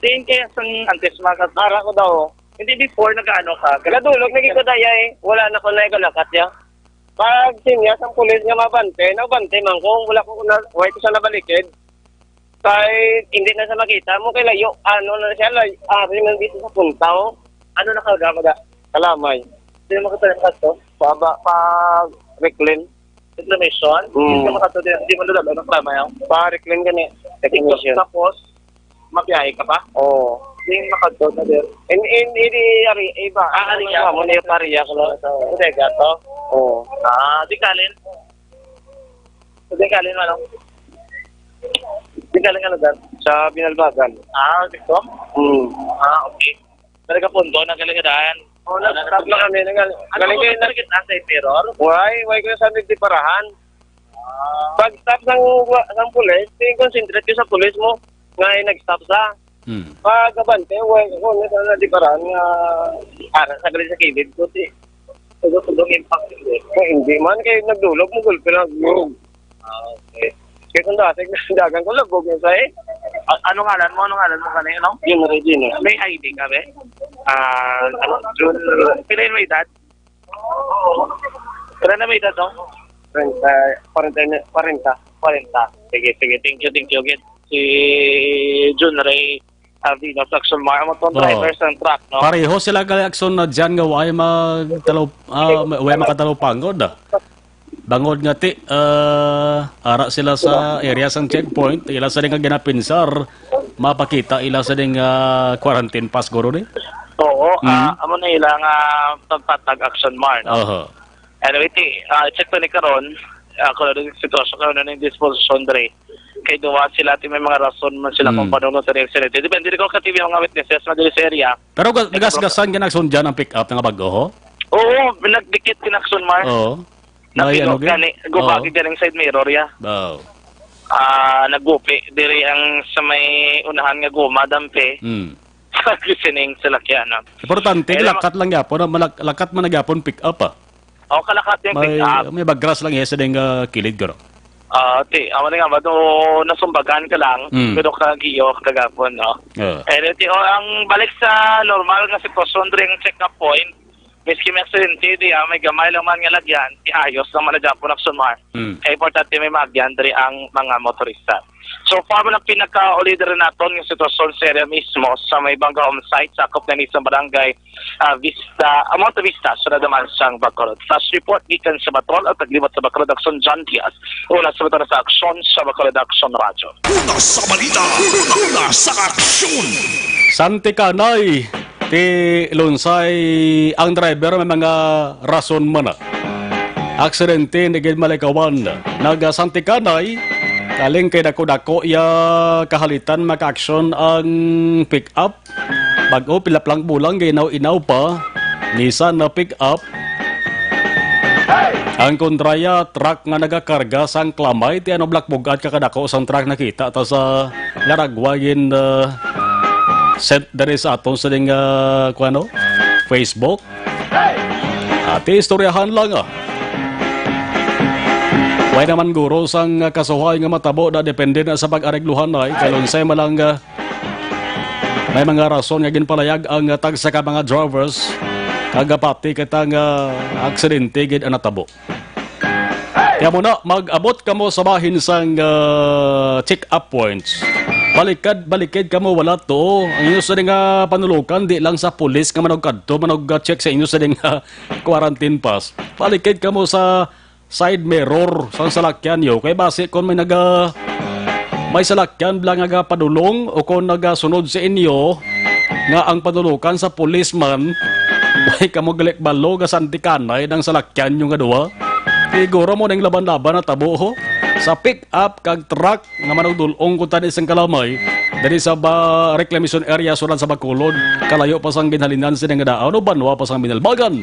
Diin kaya sang antes mga katara ko daw. Hindi before nag-ano ka. Gadulog na gid ko daya eh. Wala na ko na ikalakat ya. Pag sinyas ang pulis nga mabante, nabante man ko, wala ko na, why ko siya nabalikid? Kay hindi na siya makita mo, kay layo, ano na siya, layo, ari man dito sa punta, oh. Ano na ka, gaga? Kalamay. Hindi mo makita yung kaso? Baba, pa reclaim. Reclamation? Mm. Hindi mo makita, di, di mo nadala, ano, kalamay, oh. Pa reclaim gani. Reclamation. Tapos, mabiyahe ka pa? Oo. Hindi makadto na, sir. In, in, in, in, ari, iba. Ah, ari Ano ka? Mo na yung pariya ko lang. Bodega to? Oo. Ah, di kalin? Di kalin, ano? Di kalin, ano, sir? Sa Binalbagan. Ah, dito? Hmm. Ah, okay. Talaga punto, nagalingadaan. Oo, nag-stop na kami. Nag-, Ano galing ba kayo na talaga sa mirror? Why? Why ko sa nagdiparahan? Ah. Pag-stop sang, sang pulis, di concentrate ko sa pulis mo. Nga ay nag-stop sa. Hmm. Pag abante, why ko na sa nagdiparahan nga ara sa galing sa kilid ko, si tulo-tulo yung impact, eh. Ay, hindi man, kay nagdulog mo, gulpi na, gulog. Ah, okay. Kaya kung dati, dagan ko, labog yung sa eh. A-, ano ngalan mo? Ano ngalan mo kanina, no? Jun Ray, Jun Ray. May I D ka, be? Ah, ano? Jun, pila yung may edad? Pila na may edad, no? Treinta, kwarenta, kwarenta. Kwarenta. Sige, sige. Thank you, thank you, gid. Si Jun Ray Avino sa Action Mar. Amo tong Oo. driver sa truck, no? Pareho sila kay Action na dyan nga way magtalaw-, ah, way makatalupangod, ah. Bangod nga ti, ah, ara sila sa area sang checkpoint, ila sa nga ginapinsar, mapakita ila sa ding, ah, quarantine pass, guro, ni? Oo, Mm. ah, amo na ila nga pagpatag Action Mar, no? Oho. Anyway, ti, ah, check pa ni karon, ah, kung ano yung sitwasyon karon, ano yung disposition, Dre. Kay duwa sila, ti may mga rason man sila kung Mm. paano sa aksidente. Depende ko ka T V mga witnesses na diri sa area. Pero ga-, Ito, nagasgasan ka nagsundan ang pick-up nga bago, ho? Oo, nagdikit kinakson, Mar. Oo. May Napilot ano, gani, gumagi Oo. ganing side mirror, ya. Oo. Ah, naggupi. Diri ang sa may unahan nga guma, dampe. Hmm. Sa listening sa lakyan, no? Importante, Eh, lakat lang yapon, malak-, lakat man nagyapon pick up, ah. Oh, kalakat yung May, pick up. may bagras lang iya sa ding, ah, kilid, guro. Ah, ti, awan nga ba, do, nasumbagan ka lang, Mm. pero kagiyo, kagapon, no? Oo. Eh, ti, oh, ang balik sa normal nga sitwasyon, during check-up point, miski may aksidente, di, ah, may gamay lang man nga lagyan, ti, ayos lang man na dyan po nagsumar. Mm. Kaya importante may maagyan diri ang mga motorista. So far, man ang pinakauli diri naton nga sitwasyon sa area mismo sa may Bangga Home Site, sakop na ni sa barangay, ah, Vista, ah, Monte Vista, sa nadaman sang Bacolod. Flash report gikan sa Bacolod at naglibot sa Bacolod, Action John Diaz. Una sa Bacolod sa Action sa Bacolod Action Radyo. Una sa balita, una, una sa aksyon. Santikanay, ti Lunsay, ang driver may mga rason man na. Aksidente, hindi gid malikawan. Nagasantikanay, kaling kay dako-dako ya kahalitan, makaaksyon ang pick-up. Bag-o, pila pa lang bulang, ginaw-inaw pa. Nissan na pick-up. Ang kontraya, truck nga nagakarga sang klamay, ti ano, black, bug-at ka kadako sang truck nakita ta sa Laragwa gin, uh, sent diri sa aton sa ding, uh, kuano, Facebook. Ati istoryahan lang, ah. Way naman guro sang kasuhay nga matabo na depende na sa pag-aregluhan na, eh, kay lunsay malang, ah, may mga rason nga ginpalayag ang, ah, tagsa ka mga drivers, kagapati kita nga aksidente gid ang natabo. Kaya mo na, mag-abot kamo sa bahin sang, ah, check-up points. Balikad, balikid kamo, wala to. Ang inyo sa nga panulukan, di lang sa pulis nga manugkadto, manug-check sa inyo sa nga quarantine pass. Balikid kamo sa side mirror sang salakyan yo. Kay basi kung may naga-, may salakyan bala nga nagapadulong o kung nagasunod sa inyo, nga ang panulukan sa policeman, way kamo gali kabalo nga santikanay ang salakyan nyo nga duha. Siguro mo ning laban-laban natabo, ho, sa pick-up kag truck nga manugdul-ong kuntani sang kalamay diri sa ba-, reclamation area sulod sa Bacolod, kalayo pa sang ginhalinan sini nga daan o banwa pa sang Binalbagan.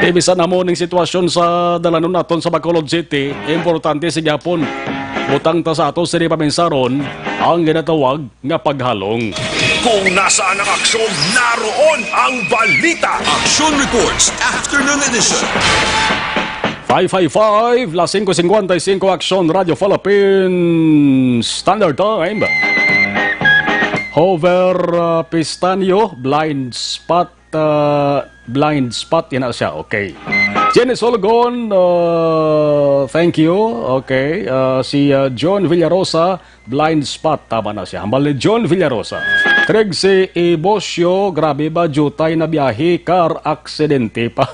Ti bisan amo ning sitwasyon sa dalanon naton sa Bacolod City, importante sa gihapon butang ta sa ato sini paminsaron ang ginatawag nga paghalong. Kung nasaan ang aksyon, naroon ang balita. Action Reports, Afternoon Edition. Five five five, las singko singkwenta y singko, Aksyon Radio Philippines Standard Time. Hover, uh, Pistanyo, blind spot, uh, blind spot, yan na siya. Okay. Jenny Solgon, uh, thank you. Okay. Uh, si, uh, John Villarosa, blind spot, tama na siya. Hambal ni John Villarosa. Trixie Ibosio, grabe ba, jutay na biyahe, car aksidente pa.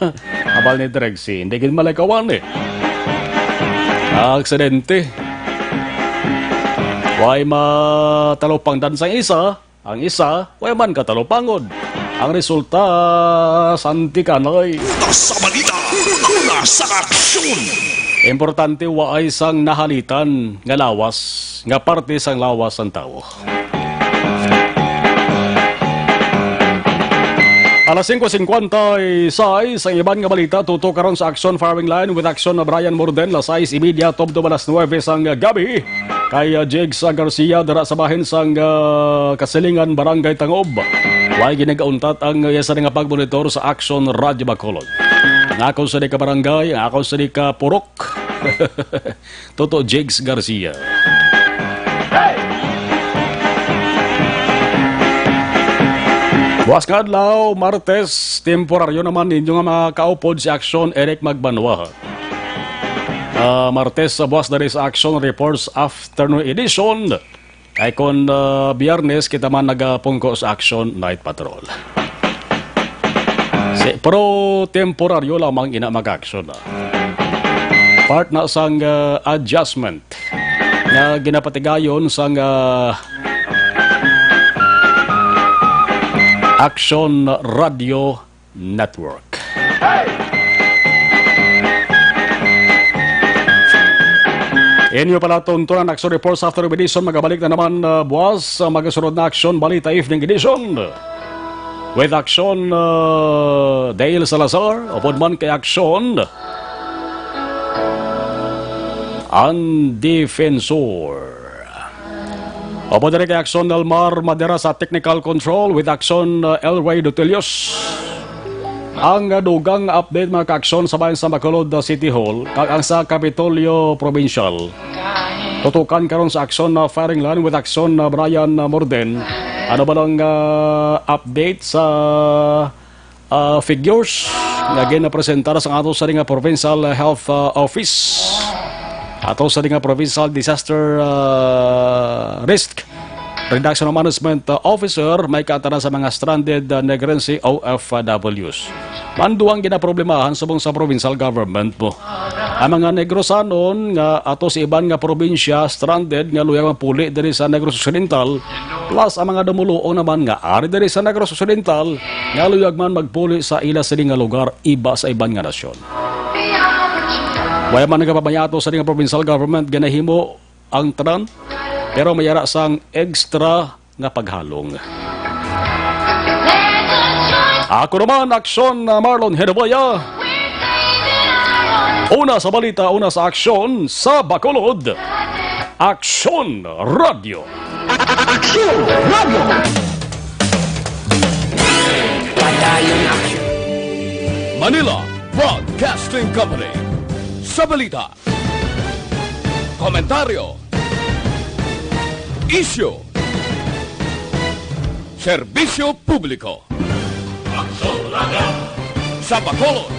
Hambal ni Trixie, hindi gid malakawan eh. Aksidente. Way matalupangdan sang isa, ang isa, way man katalupangod. Ang resulta, santikanay. Una sa balita, una sa aksyon. Importante, waay sang nahalitan nga lawas, nga parte sang lawas sang tawo. Alas singko singkwenta y sais, ang iban nga balita, tutok karon sa Aksyon Firing Line with Aksyon na Brian Morden, las sais y media, tubtob alas nuwebe sang gabi. Kay, uh, Jigs, uh, Garcia, dira sa bahin sang, uh, Kasilingan, Barangay Tangob. Way ginagauntat ang, uh, iya sa nga pagmonitor sa Aksyon Radyo Bacolod. Ang akon sa di ka barangay, ang akon sa di ka purok. Toto Jigs Garcia. Buwas nga adlaw, Martes, temporaryo naman ninyo nga mga kaupod si Aksyon Eric Magbanwa. Ah, Martes sa buwas diri sa Aksyon Reports Afternoon Edition. Kay kon, ah, Biyernes, kita man nagapungko sa Action Night Patrol. Si, pero temporaryo lamang ina mag-action, ah. Part na sang, ah, adjustment nga ginapatigayon sang, ah, Action Radio Network. Inyo pala tuntunan, Action Reports After Edition. Magabalik na naman, uh, buwas sa magasunod na Action Balita Evening Edition. With Action, uh, Dale Salazar, upod man kay Action, ang Defensor. Upod diri kay Action Elmar Madera sa technical control, with Action, uh, Elway Dutilios. Ang, uh, dugang update, mga ka-aksyon, sa bayan sa Bacolod, uh, City Hall, kag ang sa Kapitolyo Provincial. Tutukan karon sa Action, uh, Firing Line with Action, uh, Brian, uh, Morden. Ano ba lang, uh, update sa ah, figures nga ginapresentar sang ato sa nga Provincial Health, ah, Office, ato sa nga Provincial Disaster, ah, Risk Reduction Management, ah, Officer, may kaataran sa mga stranded, ah, Negrense O F Ws. Mando ang ginaproblemahan subong sa provincial government mo. Ang mga Negrosanon nga ato sa iban nga probinsya stranded nga luyag mapuli diri sa Negros Occidental, plus ang mga dumuluong naman nga ari diri sa Negros Occidental nga luyag man magpuli sa ila sini nga lugar iba sa iban nga nasyon. Wala man nagapamaya ato sa nga provincial government nga nahimo ang tanan, pero may ara sang extra nga paghalong. Ako naman, Aksyon, uh, Marlon Hedoboya. Una sa balita, una sa aksyon, sa Bacolod, Aksyon Radio. Aksyon Radio. Padayon aksyon. Manila Broadcasting Company. Sa balita, komentaryo, isyu, serbisyo publiko. Sa Bacolod,